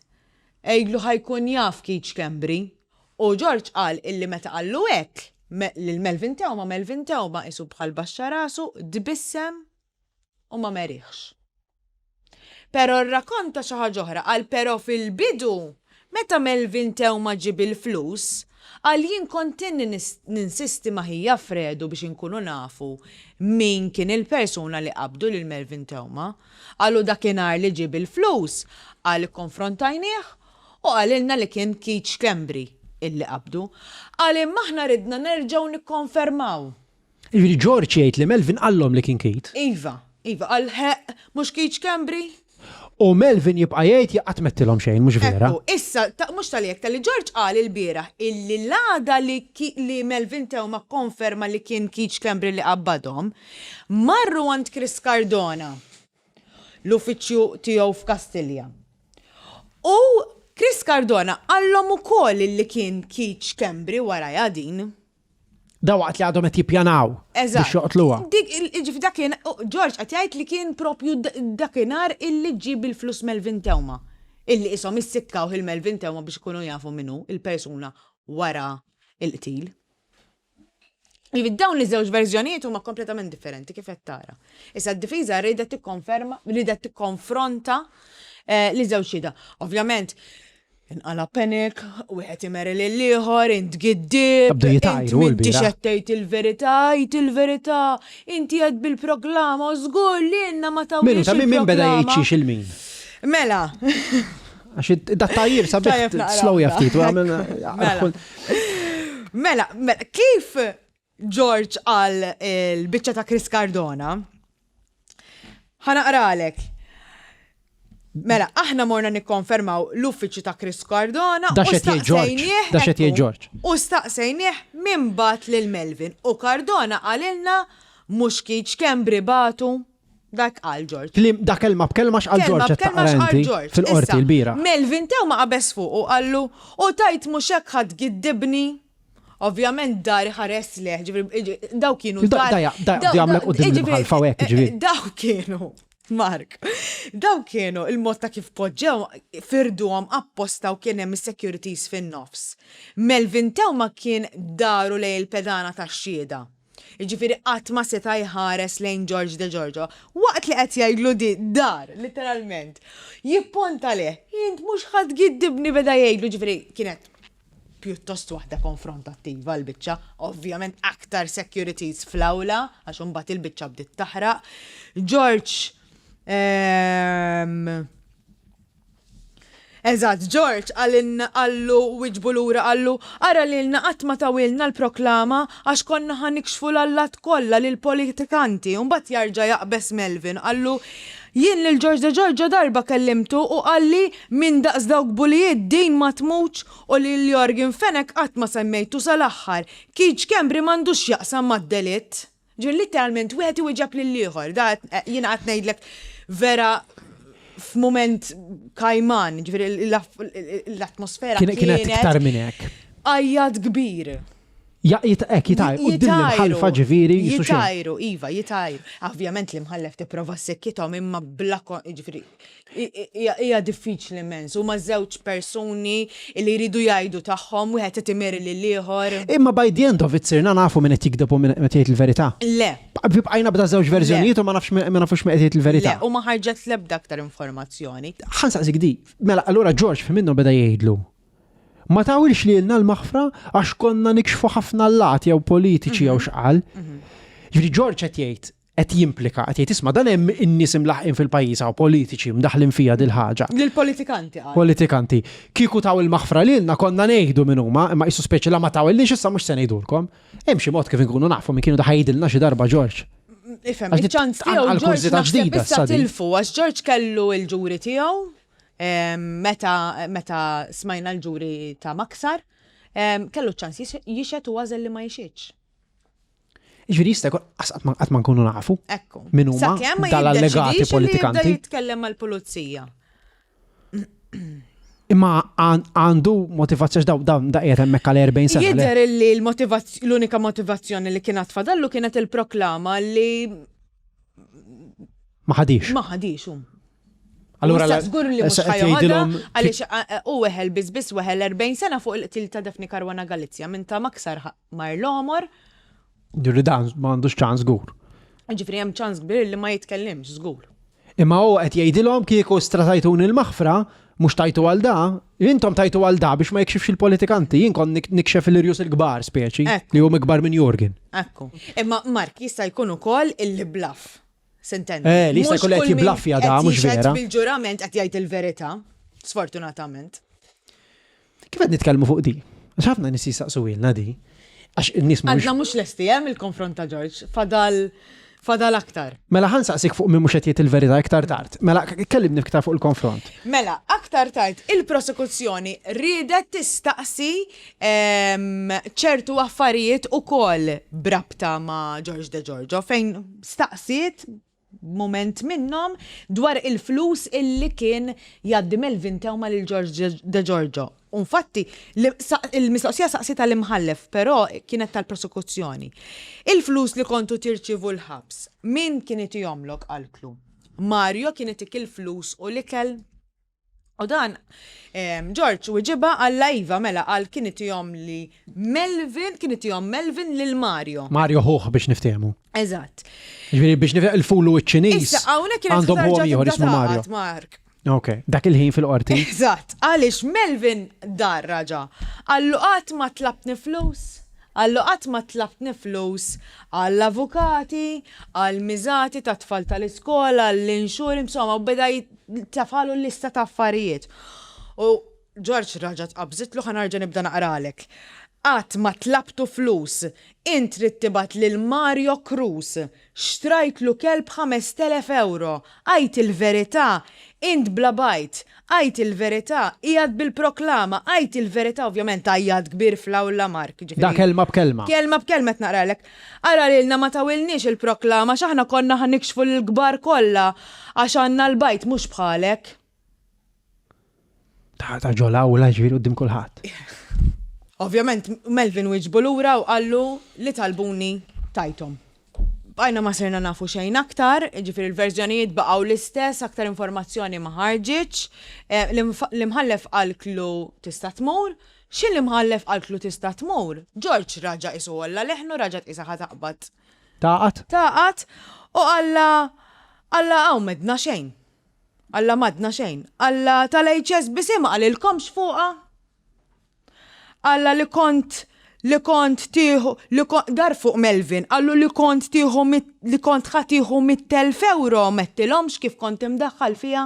għidlu ħa jkun jaf Keith Schembri. U George qal illi meta qallu hekk lil Melvin Theuma, Melvin Theuma qisu bħal baxxa rasu, tbissem u ma merihx. Pero rrakonta xi ħaġa oħra, qal pero fil-bidu meta Melvin Theuma ġie bil-flus, qal jien kont inni ninsisti ma' ħija Fredu biex inkunu nafu min kien il-persuna li qabdu lil Melvin Theuma. Qal u dakinhar li ġie bil-flus, qal ikkonfrontajnih u qalilna li kien Keith Schembri illi qabdu. Qal imma aħna ridna nerġgħu nikkonfermaw. Jiġifieri George jgħid li Melvin qallhom li kien Keith. Iva, iva, qal ħeqq, mhux Keith Schembri? U Melvin jibqa' jgħid jien qatt m'għedtilhom xejn, mhux vera? Ekku, issa, ta, mhux talli hekk, talli George qal ilbieraħ illi l-għada li li Melvin Theuma kkonferma li kien Keith Schembri li qabbadhom, marru għand Chris Cardona, l-uffiċċju tiegħu f'Kastilja. U Chris Cardona qallhom ukoll illi kien Keith Schembri warajha din. Da waqt li għadhom qed jippjanaw biex joqtluha. Dik, jiġifieri dak kien, George qed jgħid li kien propju dakinhar illi ġie bil-flus Melvin Theuma. Illi qishom issikkawh il-Melvin Theuma biex ikunu jafu min hu il-persuna wara l-qtil. Jiġifieri dawn iż-żewġ verżjonijiet huma kompletament differenti kif qed tara. Issa d-difiża riedet tikkonferma, riedet tikkonfronta eh, li żewġ xhieda. Ovvjament, Inqala' panic, wieħed imeri lill-ieħor, int giddieb, Bdew jitajru int m'intix l-bieraħ. qed tgħid il-verità, għid il-verità, inti qed bil-proklama u żgur li lilna ma Minu, tawniex ta' min min beda jgħid il-proklama. xiex il-min? Mela. Għax dat-tajjir sabiħ Tajjeb naqra slowja waħda. ftit. u għamilna- Mela. Mela, mela, kif George qal il-biċċa ta' Chris Cardona, ħa naqralek. Mela, aħna morna nikkonfermaw l-uffiċċju ta' Chris Cardona Da u x'qed jgħid George. staqsejnieh Da x'qed jgħid ekku, George. U staqsejnieh min bagħat lil Melvin u Cardona qalilna mhux Keith Schembri bagħtu. Dak qal George. Kliem da kelma b'kelma x'qal Kelma George qed b'kelma taqra x'qal inti George. fil-qorti Issa, l-bieraħ. Melvin Theuma qabeż fuqu u qallu, u tgħid mhux hekk ħa tgiddibni? Ovvjament dar iħares lejh, ġifieri daw kienu Da, dar. da, da, jagħmlek quddiem l-imħalfa u hekk, ġifieri. Daw kienu, Mark, daw kienu il-mod ta' kif poġġew firduhom apposta u kien hemm is-securities fin-nofs. Melvin Theuma kien daru lejn il-pedana tax-xhieda. Jiġifieri qatt ma seta' jħares lejn George De Giorgio waqt li qed jgħidlu di dar, litteralment. Jipponta lejh, int mhux ħa tgiddibni beda jgħidlu, ġifieri kienet pjuttost waħda konfrontattiva l-biċċa, ovvjament aktar securities fl-awla għax imbagħad il-biċċa bdiet taħraq. George ehm, Eżatt, George qalilna qallu wiġbu lura qallu ara lilna qatt ma tawilna l-proklama għax konna ħa nikxfu l-allat kollha lill-politikanti u mbagħad jarġa' jaqbeż Melvin qallu jien lil George De Giorgio darba kellimtu u qalli min daqs dawk bulijiet din ma tmutx u lil Yorgen Fenech qatt ma semmejtu sal-aħħar. Keith Schembri m'għandux x'jaqsam mad-delitt. Ġifieri litteralment wieħed iwieġeb lill-ieħor. Da jiena qed ngħidlek vera f'mument kajman, ġifieri l-atmosfera kienet iktar minn hekk. Għajjat kbir. Ja, hekk jitajru, quddiem l-imħallfa ġifieri. Jitajru, iva, jitajru. Ovvjament l-imħallef tipprova ssekkithom imma bla ġifieri Hija diffiċli immens. Huma żewġ persuni li jridu jgħidu tagħhom, wieħed qed imeri lill-ieħor. Imma by the end of it sirna nafu min qed jigdeb u min qed jgħid il-verità. Le. Bqajna b'da żewġ verżjonijiet u ma nafx ma nafux min qed jgħid il-verità. Le, u ma ħarġet l-ebda aktar informazzjoni. Ħa nsaqsik di, mela allura George fi minnhom beda jgħidlu. Ma tawilx lilna l-maħfra għax konna nikxfu ħafna allat jew politiċi jew x'qal. Ġifieri George qed jgħid qed jimplika, qed jgħid isma' dan hemm in-nies imlaħqin fil-pajjiż hawn politiċi mdaħħlin fija dil-ħaġa. Lill-politikanti qal. Politikanti. Kieku taw il-maħfra lilna konna ngħidu min huma, imma qisu speċi la ma tawilniex issa mhux se ngħidulkom. Hemm xi mod kif inkunu nafu min kienu da ħa jgħidilna xi darba Ġorġ. Ifhem, iċ-ċans tiegħu Ġorġ naħseb issa tilfu għax Ġorġ kellu l-ġuri tiegħu meta meta smajna l-ġuri ta' Maksar, kellu ċ-ċans jixhed u għażel li ma jixhidx. Jiġifieri jista' jkun qatt ma nkunu nafu. Ekku. Min huma dal-allegati politikanti. Jitkellem mal-pulizija. Imma għandu motivazzjoni daw dawn da qiegħed hemmhekk għal 40 sena. Jidher li l-unika motivazzjoni li kien fadallu kienet il-proklama li. Ma ħadix. Ma ħadix hu. Allura Issa żgur li mhux ħa joħodha għaliex hu weħel biss biss weħel 40 sena fuq il-qtil ta' Daphne Caruana Galizia minn ta' Maksar mar l-għomor. Ġifieri dan m'għandux ċans żgur. Ġifieri hemm ċans kbir li ma jitkellimx żgur. Imma hu qed jgħidilhom kieku stratajtuni l-maħfra, mhux tajtu għal da, intom tajtu għal da biex ma jikxifx il-politikanti, jien kont nikxef il-irjus il-kbar speċi li huma ikbar minn Yorgen. Ekku. Imma Mark jista' jkun ukoll illi bluff. Sintendi. Eh, li jista' jkun qed jiblaffja da, mhux vera. Bil-ġurament qed jgħid il-verità, sfortunatament. Kif qed nitkellmu fuq di? Għax ħafna nies jistaqsuilna di. Għax in-nies mhux. Għadna mhux lesti hemm il-konfront ta' George, fadal fadal aktar. Mela ħa nsaqsik fuq min mhux qed jgħid il-verità iktar tard. Mela kellimni iktar fuq il-konfront. Mela, aktar tard il-prosekuzzjoni riedet tistaqsi ċertu affarijiet ukoll b'rabta ma' George De Giorgio fejn staqsiet mument minnhom dwar il-flus illi kien jgħaddi Melvin Theuma lil George De Giorgio. U infatti il-mistoqsija saqsitha l-Imħallef però kienet tal-prosekuzzjoni. Il-flus li kontu tirċievu l-ħabs, min kien itihomlok qaltlu. Mario kien itik il-flus u l-ikel? U dan, George wiġibha qalla iva mela qal kien itihom li Melvin, kien itihom Melvin lil Mario. Mario ħuh biex niftehmu. Eżatt. Ġifieri biex niftehmu il-fulu u ċ-Ċiniż. Issa hawnhekk kienet għandhom ħuhom ieħor jismu Mario. Mark. Ok, dak il-ħin fil-qorti. Eżatt, għaliex Melvin dar raġa'. Qallu qatt ma tlabtni flus? Qallu qatt ma tlabtni flus għall-avukati, għall-miżati tat-tfal tal-iskola, għall-inxur, insomma, u beda tefgħalu lista ta' affarijiet. U Ġorġ raġa' tqabżitlu ħa nerġa' nibda naqralek. Qatt ma tlabtu flus. Int ridt tibgħat lil Mario Cruz. Xtrajtlu kelb 5000 ewro. Għid il-verità. Int bla bajd. Għid il-verità. Qiegħed bil-proklama. Għid il-verità. Ovvjament għajjat kbir fl-awla Mark. Jiġifieri. Da kelma b'kelma. Kelma b'kelma qed naqralek. Ara lilna ma tawilniex il-proklama għax aħna konna ħa nikxfu lill-kbar kollha għax għandna l-bajd mhux bħalek. Ta' ta' ġo l-awla ġifieri quddiem kulħadd. Ovvjament Melvin wieġbu lura u qallu li talbuni tajthom. Bqajna ma sirna nafu xejn aktar, jiġifieri l-verżjonijiet baqgħu l-istess, aktar informazzjoni ma ħarġitx. L-imħallef qaltlu tista' tmur. X'ħin l-imħallef qaltlu tista' tmur, George raġa' qisu għolla leħnu, raġa' tqisha ħa taqbad. Tagħqad? Tagħqad u qallha qallha hawn m'għedna xejn. Alla m'għadna xejn. Alla tal-HSBC ma qalilkomx fuqha? Alla li kont li kont tieħu li kont dar fuq Melvin qallu li kont tieħu li kont ħa tieħu 100,000 ewro m'għedtilhomx kif kont imdaħħal fiha?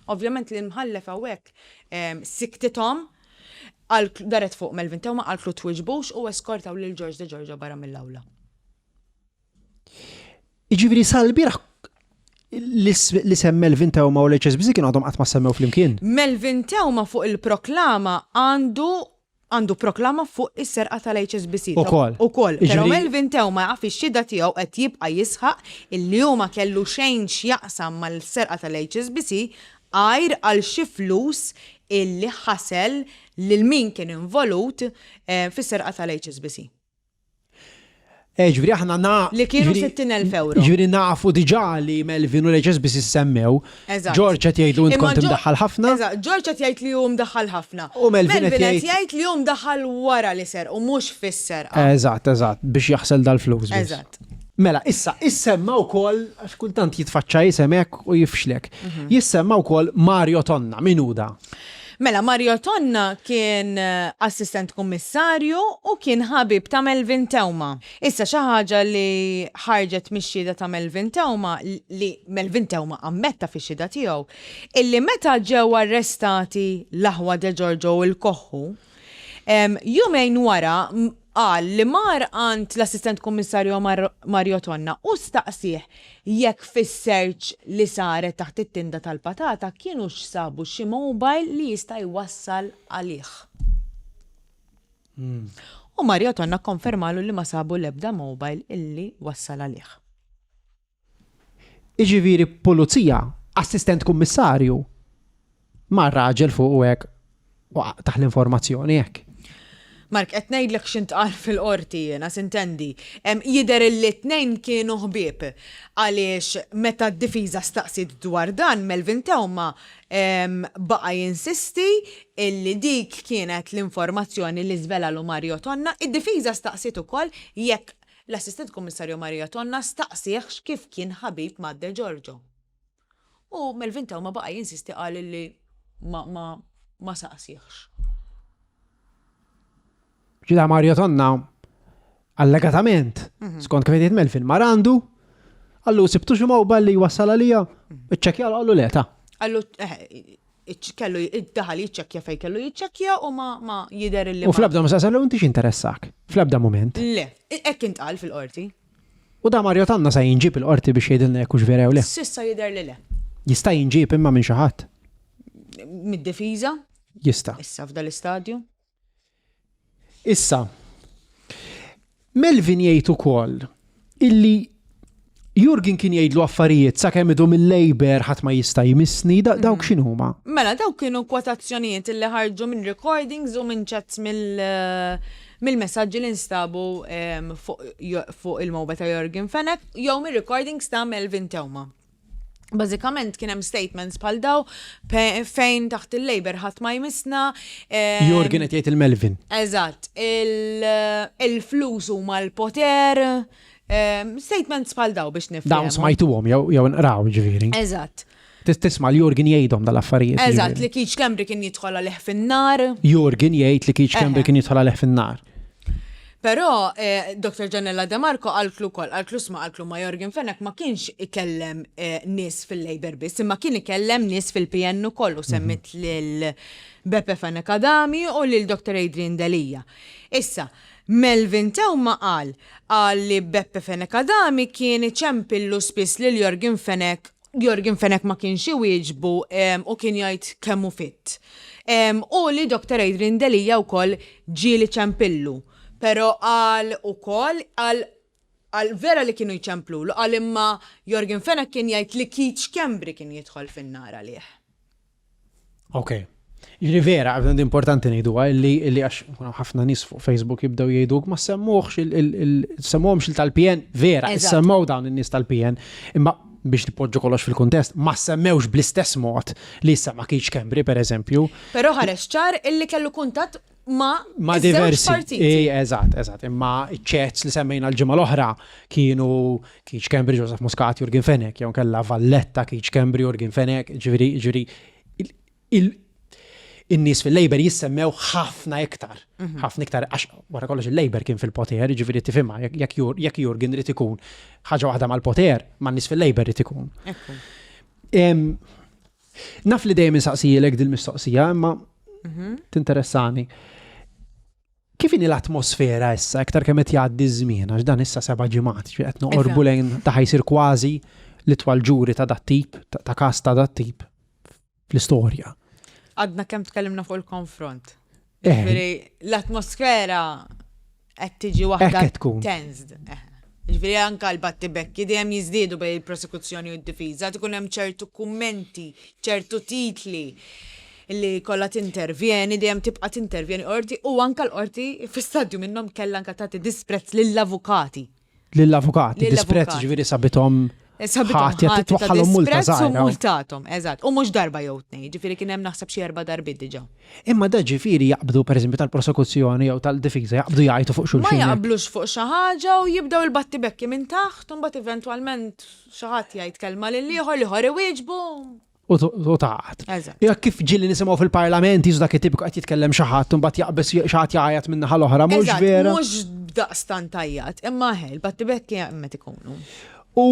Ovvjament li l-mħallef hawnhekk ehm, siktithom daret fuq Melvin Tew ma qaltlu twiġbux u eskortaw lil George De Giorgio barra mill-awla. Jiġifieri sal-bieraħ l-isem Melvin Theuma u l-HSBC kienu għadhom qatt ma semmew flimkien. Melvin Theuma fuq il-proklama għandu għandu proklama fuq is-serqa tal-HSBC. Ukoll. Ukoll. Però Melvin Theuma fix-xhieda tiegħu qed jibqa' jisħaq illi hu ma kellu xejn x'jaqsam mal-serqa tal-HSBC għajr għal xi flus illi ħasel lil min kien involut fis-serqa tal-HSBC. Eh, ġifieri aħna na. Li kienu 60,000 euro. Ġifieri nafu diġà li Melvin u l-HSBC semmew. George qed jgħidlu int kont imdaħħal ħafna. Eżatt, George qed jgħid li hu mdaħħal ħafna. U Melvin qed jgħid li hu mdaħħal wara li ser u mhux fis-serqa. Eżatt, eżatt, biex jaħsel dal-flus. Eżatt. Mela, issa, issemma wkoll, għax kultant jitfaċċa isem hekk u jifxlek. Mhm. Jissemma wkoll Mario Tonna, min hu da? Mela, Mario Tonna kien assistent kummissarju u kien ħabib ta' Melvin Theuma. Issa xi ħaġa li ħarġet mix-xhieda ta' Melvin Theuma, li Melvin Theuma ammetta fix-xhieda tiegħu, illi meta ġew arrestati l-aħwa De Giorgio u l-Koħħu, jumejn wara qal li mar għand l-Assistent Kummissarju Mario Tonna u staqsieh jekk fis-search li saret taħt it-tinda tal-patata kienux sabu xi mobile li jista' jwassal għalih. U Mario Tonna kkonfermalu li ma sabu l-ebda mobile illi wassal għalih. Jiġifieri pulizija, assistent kummissarju, mar raġel fuq u hekk u tah l-informazzjoni hekk. Mark, qed ngħidlek x'intqal fil-qorti jiena, sintendi. Jidher illi t-tnejn kienu ħbieb għaliex meta d-difiża staqsiet dwar dan, Melvin Theuma baqa' jinsisti illi dik kienet l-informazzjoni li żvelalu Mario Tonna. Id-difiża staqsiet ukoll jekk l-Assistent Kummissarju Mario Tonna staqsiehx kif kien ħabib ma' De Giorgio. U Melvin Theuma baqa' jinsisti qal illi ma ma ma saqsihx. Ġida Mario Tonna allegatament, mhm. skont kif jgħid Melvin, mar għandu, għallu sibtu xi mobile li jwassal għalija, mhm. iċċekkja għallu le ta'. Għallu eh, kellu daħal jiċċekkja fej kellu jiċċekkja u ma ma jidher illi. U fl-ebda ma saqsalu inti x'interessak? Fl-ebda moment. Le, hekk intqal fil-qorti. U da Mario Tanna sa jinġieb il-qorti biex jgħidilna jekk hux vera jew le? S'issa jidher li le. Jista' jinġieb imma minn xi ħadd? Mid-difiża? Jista'. Issa f'dal-istadju. Issa, Melvin jgħid ukoll illi Jurgen kien jgħidlu affarijiet sakemm idum il-Labour ħadd ma jista' jmissni, dawk mm. x'inhuma? Mela dawk kienu kwotazzjonijiet illi ħarġu minn recordings u minn chats mill mill-messaġġi li nstabu fuq il-mobile ta' Yorgen Fenech jew mir-recordings ta' Melvin Theuma. Bażikament kien hemm statements bħal daw fejn taħt il-Labour ħadd ma jmissna. Yorgen qed jgħid il-Melvin. Eżatt, il-flus huma l-poter. Statements bħal daw biex nifhem. Dawn smajtuhom jew nqraw ġifieri. Eżatt. Tisma' li Jurgen jgħidhom dal-affarijiet. Eżatt, li Keith Schembri kien jidħol għalih fin-nar. Jurgen jgħid li Keith Schembri kien jidħol għalih fin-nar. Però eh, Dr. Gianella De Marco qaltlu wkoll, qaltlu sma' qaltlu ma Yorgen Fenech ma kienx ikellem eh, nies fil-Labour biss, imma kien ikellem nies fil-PN ukoll u semmit mhm. lil Beppe Fenech Adami u lil Dr. Adrian Delia. Issa, Melvin Theuma qal qal li Beppe Fenech Adami kien iċempillu spiss lil Yorgen Fenech Yorgen Fenech ma kienx iwieġbu u kien jgħid kemm hu fit. U li Dr. Adrian Delia wkoll ġieli ċempillu. Però qal ukoll qal qal vera li kienu jċemplulu, qal imma Yorgen Fenech kien jgħid li Keith Schembri kien jidħol fin-nar għalih. Ok. Jiġifieri vera, importanti ngħiduha illi illi għax ħafna nies fuq Facebook jibdew jgħiduk ma semmuhx semmuhomx il tal-PN, vera, semmew dawn in-nies tal-PN, imma biex nipoġġu kollox fil-kuntest, ma semmewx bl-istess mod li semma Keith Schembri per eżempju. Però ħareġ ċar illi kellu kuntatt ma' ma' diversi partiti. Eżatt, eżatt. Imma ċ-chats li semmejna l-ġimgħa l-oħra kienu Keith Schembri, Joseph Muscat, Yorgen Fenech, jew kella Valletta, Keith Schembri, Yorgen Fenech, ġifieri, ġifieri in-nies fil-Labour jissemmew ħafna iktar. Mhm. Ħafna iktar, għax wara kollox il-Labour kien fil-poter, ġifieri tifhimha, jekk Yorgen irid ikun ħaġa waħda mal-poter, man-nies fil-Labour irid ikun. Naf li dejjem insaqsijilek dil-mistoqsija, imma mhm. tinteressani. Kif inhi l-atmosfera issa iktar kemm qed jgħaddi ż-żmien għax dan issa seba' ġimgħat, ġifieri qed noqorbu lejn ta' ħajsir kważi l-itwal ġuri ta' dat-tip, ta' każ ta' dat-tip fl-istorja. Għadna kemm tkellimna fuq il-konfront. Eh. Ġifieri l-atmosfera qed tiġi waħda tensed. Eh. Ġifieri anke l-battibekki dejjem jiżdiedu bejn il-prosekuzzjoni u d-difiża, tkun hemm ċertu kummenti, ċertu titli li kollha tintervjeni, dejjem tibqa' tintervjeni qorti u anke l-qorti fi stadju minnhom kellha anke tagħti disprezz lill-avukati. Lill-avukati, disprezz ġifieri sabithom ħatja titwaħħalhom multa żgħira. Multathom, eżatt. U mhux darba jew tnejn, ġifieri kien hemm naħseb xi erba' darbiet diġà. Imma da ġifieri jaqbdu pereżempju tal-prosekuzzjoni jew tal-difiża jaqbdu jgħajtu fuq xulxin. Ma jaqblux fuq xi ħaġa u jibdew il-battibekki minn taħt u mbagħad eventwalment xi ħadd jgħid kelma lil ieħor, l-ieħor iwieġbu. U taqgħad. Ja kif ġieli nisimgħu fil-parlament jisu dak it-tipiku qed jitkellem xi ħadd u mbagħad jaqbeż xi ħadd jgħajjat min-naħa l-oħra, mhux vera. Mhux daqstant tgħajjat, imma eħe, il-battibekki hemm qed ikunu. U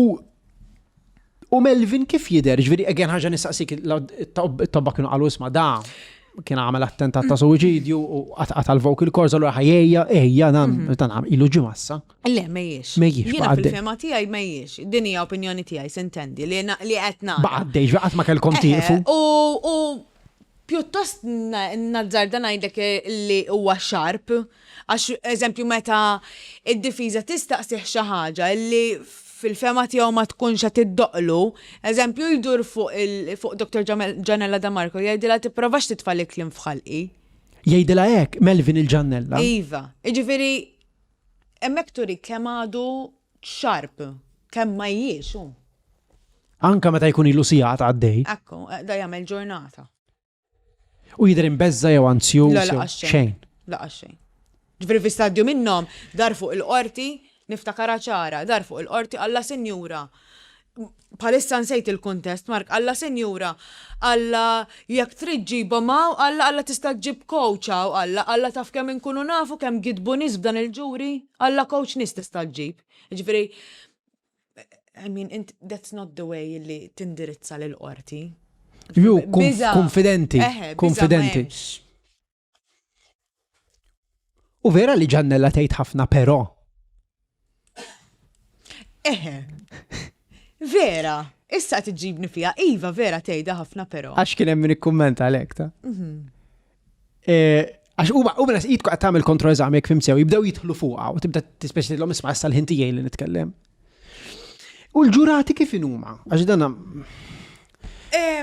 U Melvin kif jidher? Ġifieri again ħaġa nistaqsik it-tobba kienu qalu isma' da kien għamel attentat ta' suwiċidju u qata' l-vocal cords allura ħajjejja ejja dan mhm. dan ilu ġimgħa issa. Le mejjiex. Mejjiex. Jiena fil-fema tiegħi mejjiex. Din hija opinjoni tiegħi sintendi li li qed nara. Baqa' għaddej, qatt ma kellkom tieqfu. U pjuttost nazzarda ngħidlek li huwa sharp Għax, eżempju, meta id-difiża tistaqsih xi ħaġa li fil-fehma tiegħu ma tkunx qed iddoqqlu, eżempju, jdur fuq fuq Dr. Gianella De Marco jgħidilha tipprovax titfa' l-kliem f'ħalqi. Jgħidilha hekk Melvin il-Ġannella. Iva, jiġifieri hemmhekk turi kemm għadu sharp, kemm ma jiex hu. Anka meta jkun ilu sigħat għaddej. Ekku, da jagħmel ġurnata. U jidher imbeżża' jew anzjuż jew xejn. Laqas xejn. Ġifieri fi stadju minnhom dar fuq il-qorti, niftakarha ċara, dar fuq il-qorti qallha sinjura, bħalissa nsejt il-kuntest, Mark, qallha sinjura, qallha jekk trid ġibhom hawn, qallha qallha tista' ġġib coach hawn, qallha qallha taf kemm inkunu nafu kemm gidbu nies f'dan il-ġuri, qallha coach nies tista' ġġib. Ġifieri I mean, int, that's not the way li tindirizza lil qorti. Ju, konfidenti, konfidenti. U vera li ġannella tgħid ħafna però. Eħe. Vera, issa tiġibni fija, iva vera tgħidha ħafna però. Għax kien hemm min ikkummenta għalhekk ta. Mhm. Eh, għax huma huma nas jitku qed tagħmel kontroeżami jekk fim sew jibdew jidħlu fuqha u tibda tispeċi tgħidlhom isma' issa l-ħin tiegħi li nitkellem. U l-ġurati kif inhuma? Għax dan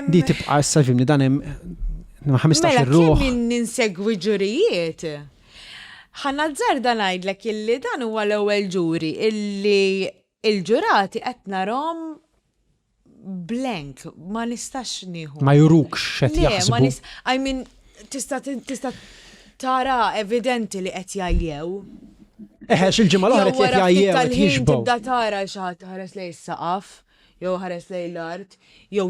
di tibqa' issa fimni dan hemm 15 mela, ruħ. Mela min ninsegwi ġurijiet. Ħanna dan ngħidlek illi dan huwa l-ewwel ġuri illi il-ġurati qed narhom blank, ma nistax nieħu. Ma jurukx x'qed jaħsbu. Ma nis, I mean, tista' tista' tara evidenti li qed jgħajjew. Eħe, xil-ġimgħa l-oħra qed jgħajjew qed jixbgħu. Tibda tara xi ħadd ħares lejn is-saqaf, jew ħares lejn l-art, jew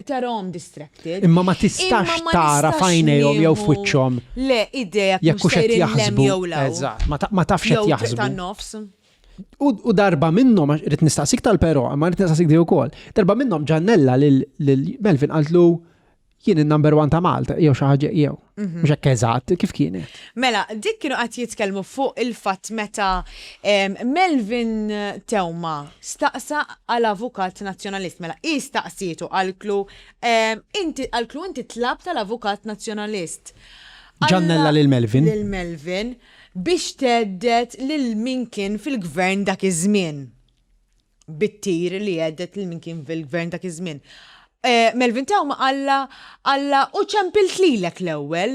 tarahom distracted. Imma ma tistax tara f'għajnejhom jew f'wiċċhom. Le, idea jekk hux qed jaħsbu. Eżatt, ma tafx qed jaħsbu. Tan-nofs. U darba minnhom, rrid nistaqsik tal-però, imma rrid nistaqsik di wkoll. Darba minnhom ġannella lil Melvin qaltlu jien in-number one ta' Malta, jew xi ħaġa jew. Mhm. Mhux hekk eżatt, kif kienet? Mela, dik kienu qed jitkellmu fuq il-fatt meta Melvin Teuma staqsa għal avukat nazzjonalist. Mela, hi staqsietu qaltlu inti qaltlu inti tlab tal-avukat nazzjonalist. Ġannella lil Melvin. Lil Melvin. Biex thedded lil min kien fil-gvern dak iż-żmien. Bit-tir li jhedded lil min kien fil-gvern dak iż-żmien. Melvin Theuma qallha, qallha u ċempilt lilek l-ewwel.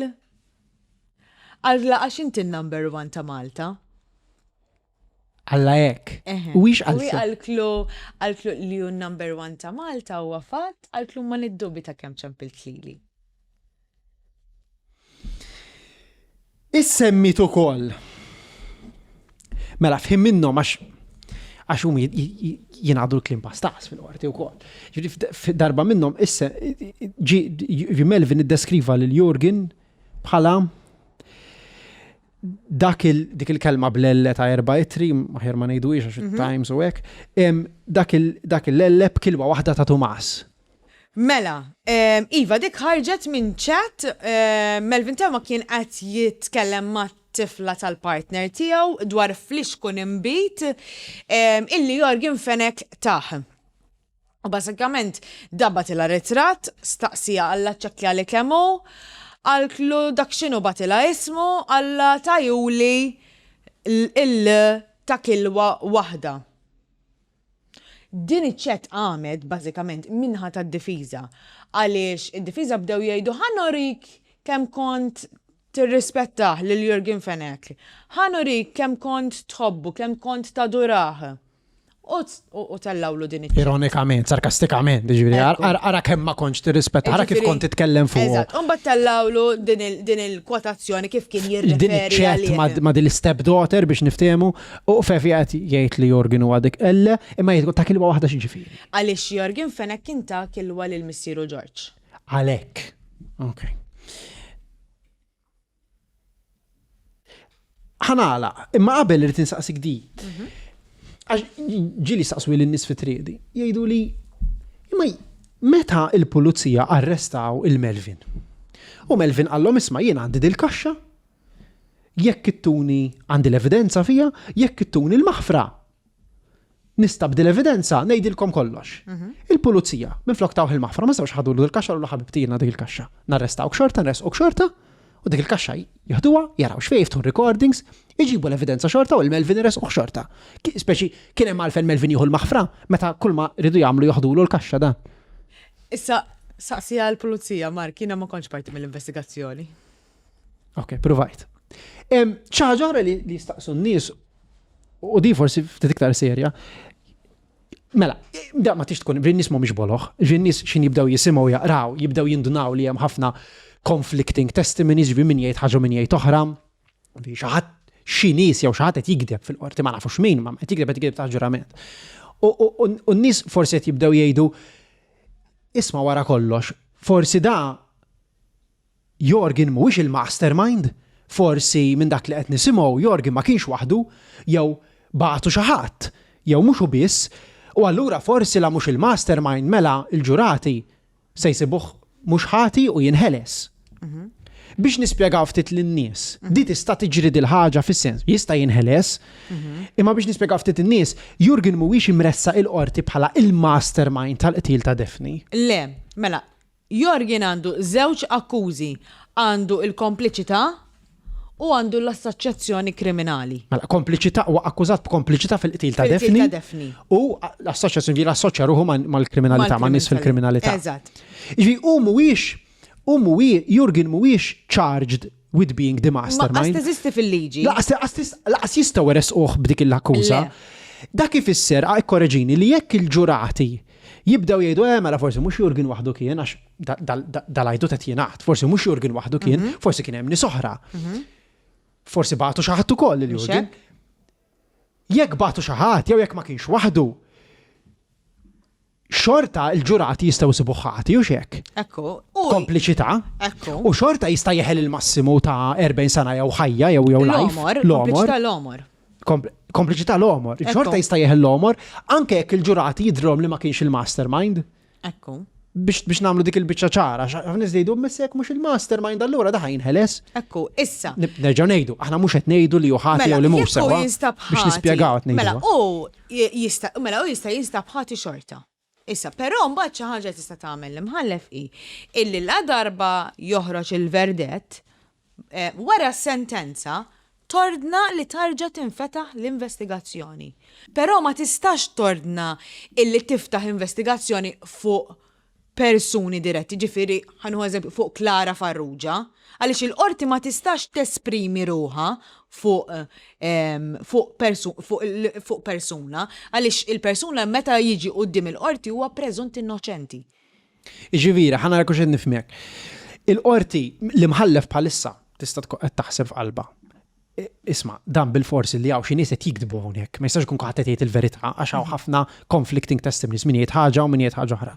Qallha għax inti n-number one ta' Malta. Qallha hekk. U hi x'qaltlu? U hi qaltlu, qaltlu li hu n-number one ta' Malta huwa fatt, qaltlu ma niddubita kemm ċempilt lili. Issemmiet ukoll. Mela f'ħin minnhom għax għax hum jingħadu l-kliem pastas fil-qorti wkoll. Ġifieri darba minnhom issa ġi Melvin iddeskriva lil Jurgen bħala dak il dik il-kelma bl-elle ta' erba' ittri, aħjar ma ngħiduhiex għax mhm. Times u hekk, dak il-elle b'kilwa waħda ta' Tumas. Mela, iva, dik ħarġet minn chat, Melvin Theuma kien qed jitkellem mat-tifla tal-partner tiegħu dwar flixkun inbid illi Yorgen Fenech tah. U bażikament da bagħtilha ritratt, staqsiha qallha ċċekkjali kemm hu, qaltlu dak x'inhu bagħtilha ismu, qallha tajuli l ta' kilwa waħda. Din iċ-chat qamet bażikament min-naħa tad-difiża għaliex id-difiża bdew jgħidu ħa nurik kemm kont tirrispettah lil Yorgen Fenech, ħa nurik kemm kont tħobbu, kemm kont tadurah. U tellgħulu din iċ-chat. Ironikament, sarkastikament, jiġifieri ara kemm ma kontx tirrispetta, ara kif kont titkellem fuqu. Eżatt, u mbagħad tellgħulu din il-kwotazzjoni kif kien jirreferi. Din iċ-chat ma' din l-istep daughter biex niftehmu, U Fefi qed jgħid li Yorgen huwa dik elle, imma jgħid ta' kilwa waħda x'jiġifieri? Għaliex Yorgen Fenech kien ta kilwa lil missieru Ġorġ. Għalhekk. Ok. Ħa nagħlaq, imma qabel irid insaqsik di. Mhm. Għax ġieli saqsu lin nies fit-triq di. Jgħidu li imma meta il-pulizija arrestaw il-Melvin. U Melvin qallhom isma' jien għandi dil-kaxxa Jekk ittuni, għandi l-evidenza fiha, jekk ittuni l-maħfra, nista' b'dil evidenza ngħidilkom kollox. Mhm. Il-pulizija, minflok tawh il-maħfra, ma setgħux ħadulu il-kaxxa u ħabib tina dik il-kaxxa. Narrestawk xorta, nresquk xorta, u dik il-kaxxa jieħduha, jaraw x'fejn jiftħu recordings, iġibu l-evidenza xorta u l-Melvin iresquh xorta. Speċi kien hemm għalfejn Melvin jieħu l-maħfra meta kull ma rridu jagħmlu joħdulu l-kaxxa dan. Issa, saqsija l-pulizija, Mark, jiena ma kontx parti mill-investigazzjoni. Ok, provajt. ċaġa oħra li jistaqsu n-nies, u di forsi ftit iktar serja, mela, da ma tix tkun, n-nies mhumiex boloħ, n-nies xin jibdew jisimgħu jaqraw, jibdew jindunaw li hemm ħafna conflicting testimonies, ġifieri min jgħid ħaġa min jgħid oħra, xi ħadd xi nies jew xi ħadd qed jigdeb fil-qorti ma nafux min, ma qed jigdeb qed jigdeb ta' ġurament. U n-nies forsi qed jibdew jgħidu isma' wara kollox, forsi da Yorgen mhuwiex il-mastermind, forsi minn dak li qed nisimgħu Yorgen ma kienx waħdu, jew bagħtu xi ħadd, jew mhux hu biss, u allura forsi la mhux il-mastermind mela l-ġurati se jsibuh mhux ħati u jinħeles. Biex nispjegaw ftit lin-nies, di tista' tiġri dil-ħaġa fis-sens, jista' jinħeles, imma biex nispjegaw ftit in-nies, Yorgen mhuwiex imressaq il-qorti bħala il-mastermind tal-qtil ta' Daphne. Le, mela, Yorgen għandu żewġ akkużi, għandu l-kompliċità u għandu l-assoċjazzjoni kriminali. Mela, kompliċità, huwa akkużat b'kompliċità fil-qtil ta' Daphne. Fil-qtil ta' Daphne. U l-assoċjazzjoni, ġifieri assoċja ruħu mal-kriminalità, man nies fil-kriminalità. Eżatt. Ġifieri hu mhuwiex, hu mhuwiex, Yorgen mhuwiex charged with being the mastermind. Ma teżisti fil-liġi. Laqas jistgħu jressquh b'dik l-akkuża. Dak ifisser, ikkoreġini, li jekk il-ġurati jibdew jgħidu, eh, mela forsi mhux Jurgen waħdu kien, għax dal-għajdut qed jingħad, forsi mhux Jurgen waħdu kien, mhm. forsi kien hemm nies oħra. Mhm. Forsi bagħtu xi ħadd ukoll lil Jurgen. Jekk bagħtu xi ħadd jew jekk ma kienx waħdu, xorta l-ġurati jistgħu jsibu ħati u xek. Ekku. Kompliċità. Ekku. U xorta jista' jeħel il-massimu ta' 40 sena jew ħajja jew jew life. L-omor. Kompliċità l-omor. Kompliċità l-omor. Xorta jista' jeħel l-omor anke jekk il-ġurati jidhrom li ma kienx il-mastermind. Ekku. Biex biex nagħmlu dik il-biċċa ċara, ħafna nies jgħidu missek mhux il-mastermind allura daħ jinħeles. Ekku, issa. Nerġgħu ngħidu, aħna mhux qed ngħidu li hu ħati mela, jew li mhux sewwa. Biex nispjegaw qed ngħidu. Mela hu jista' mela hu jista' jinstab ħati xorta. Issa, però mbagħad xi ħaġa tista' tagħmel l-imħallef hi illi la darba joħroġ il-verdett, eh, wara s-sentenza tordna li tarġa' tinfetaħ l-investigazzjoni. Però ma tistax tordna illi tiftaħ investigazzjoni fuq persuni diretti, ġifieri ħa nieħu eżempju fuq Clara Farrugia, għaliex il-qorti ma tistax tesprimi ruħha fuq fuq persu, fuq, fuq persuna, għaliex il-persuna meta jiġi quddiem il-qorti huwa preżunt innoċenti. Jiġifieri, ħa nara kux qed nifhmek. Il-qorti, l-imħallef bħalissa tista' tkun qed taħseb f'qalbha. Isma', dan bilfors li hawn xi nies qed jigdbu hawnhekk, ma jistax ikun kulħadd qed jgħid il-verità għax hawn ħafna conflicting testimonies, min jgħid ħaġa u min jgħid ħaġa oħra.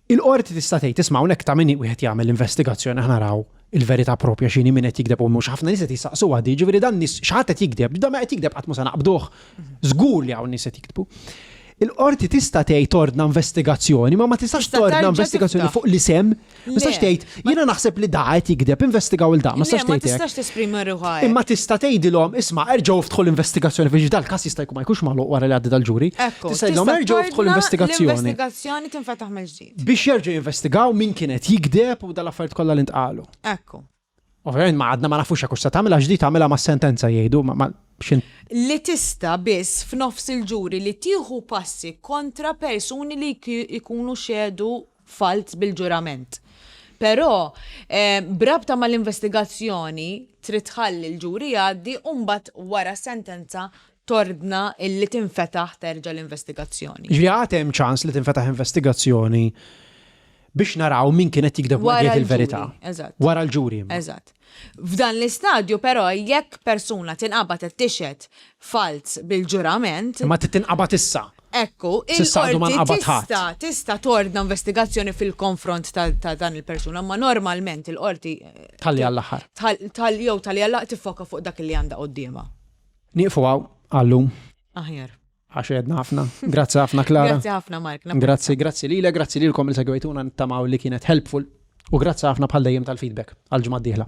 Il-qorti tista' tgħid, isma' hawnhekk ta' min wieħed jagħmel investigazzjoni aħna naraw il-verità propja x'inhi min qed jigdeb u mhux. Ħafna nies qed jistaqsuha di, ġifieri dan nies xi ħadd qed jigdeb, dan ma qed jigdeb qatt mhu se naqbduh. Żgur li hawn nies qed jigdbu. Il-qorti tista' tgħid tordna investigazzjoni, ma ma tistax tordna investigazzjoni fuq l-isem. Ma tistax tgħid, jiena naħseb li da qed jigdeb, investigaw il da, ma tistax tgħid. Ma tistax tesprimi ruħha. Imma tista' tgħidilhom, isma' erġgħu ftħu l-investigazzjoni biex dal-każ jista' jkun ma jkunx magħluq wara li għaddi dal-ġuri. Tista' tgħidilhom erġgħu ftħu l-investigazzjoni. L-investigazzjoni tinfetaħ mill-ġdid. Biex jerġgħu jinvestigaw min kien qed jigdeb u dal-affarijiet kollha li ntqalu. Ekku. Ovvjament ma għadna ma nafux jekk hux se tagħmilha għax di tagħmilha mas-sentenza jgħidu ma x'in. Li tista' biss f'nofs il-ġuri li tieħu passi kontra persuni li jkunu xehdu falz bil-ġurament. Però b'rabta mal-investigazzjoni trid tħalli l-ġuri jgħaddi u mbagħad wara s-sentenza tordna illi tinfetaħ terġa' l-investigazzjoni. Jiġifieri għad hemm ċans li tinfetaħ investigazzjoni biex naraw min kien qed jigdeb u qed jgħid il-verità. Eżatt. Wara l-ġuri imma. Eżatt. F'dan l-istadju però jekk persuna tinqabad qed tixhed falz bil-ġurament. Imma trid tinqabad issa. Ekku, il-qorti tista' tista' tordna investigazzjoni fil-konfront ta' dan il-persuna, imma normalment il-qorti. Tħalli għall-aħħar. Tħalli jew tħalli għall-aħħar tiffoka fuq dak li għandha quddiemha. Nieqfu hawn għal-lum. Aħjar. Għax għedna ħafna. Grazzi ħafna, Klara. Grazzi ħafna, Mark. Grazzi, grazzi lilek, grazzi lilkom li segwejtuna nittamaw li kienet helpful. U grazzi ħafna bħal dejjem tal-feedback għal ġimgħa d-dieħla.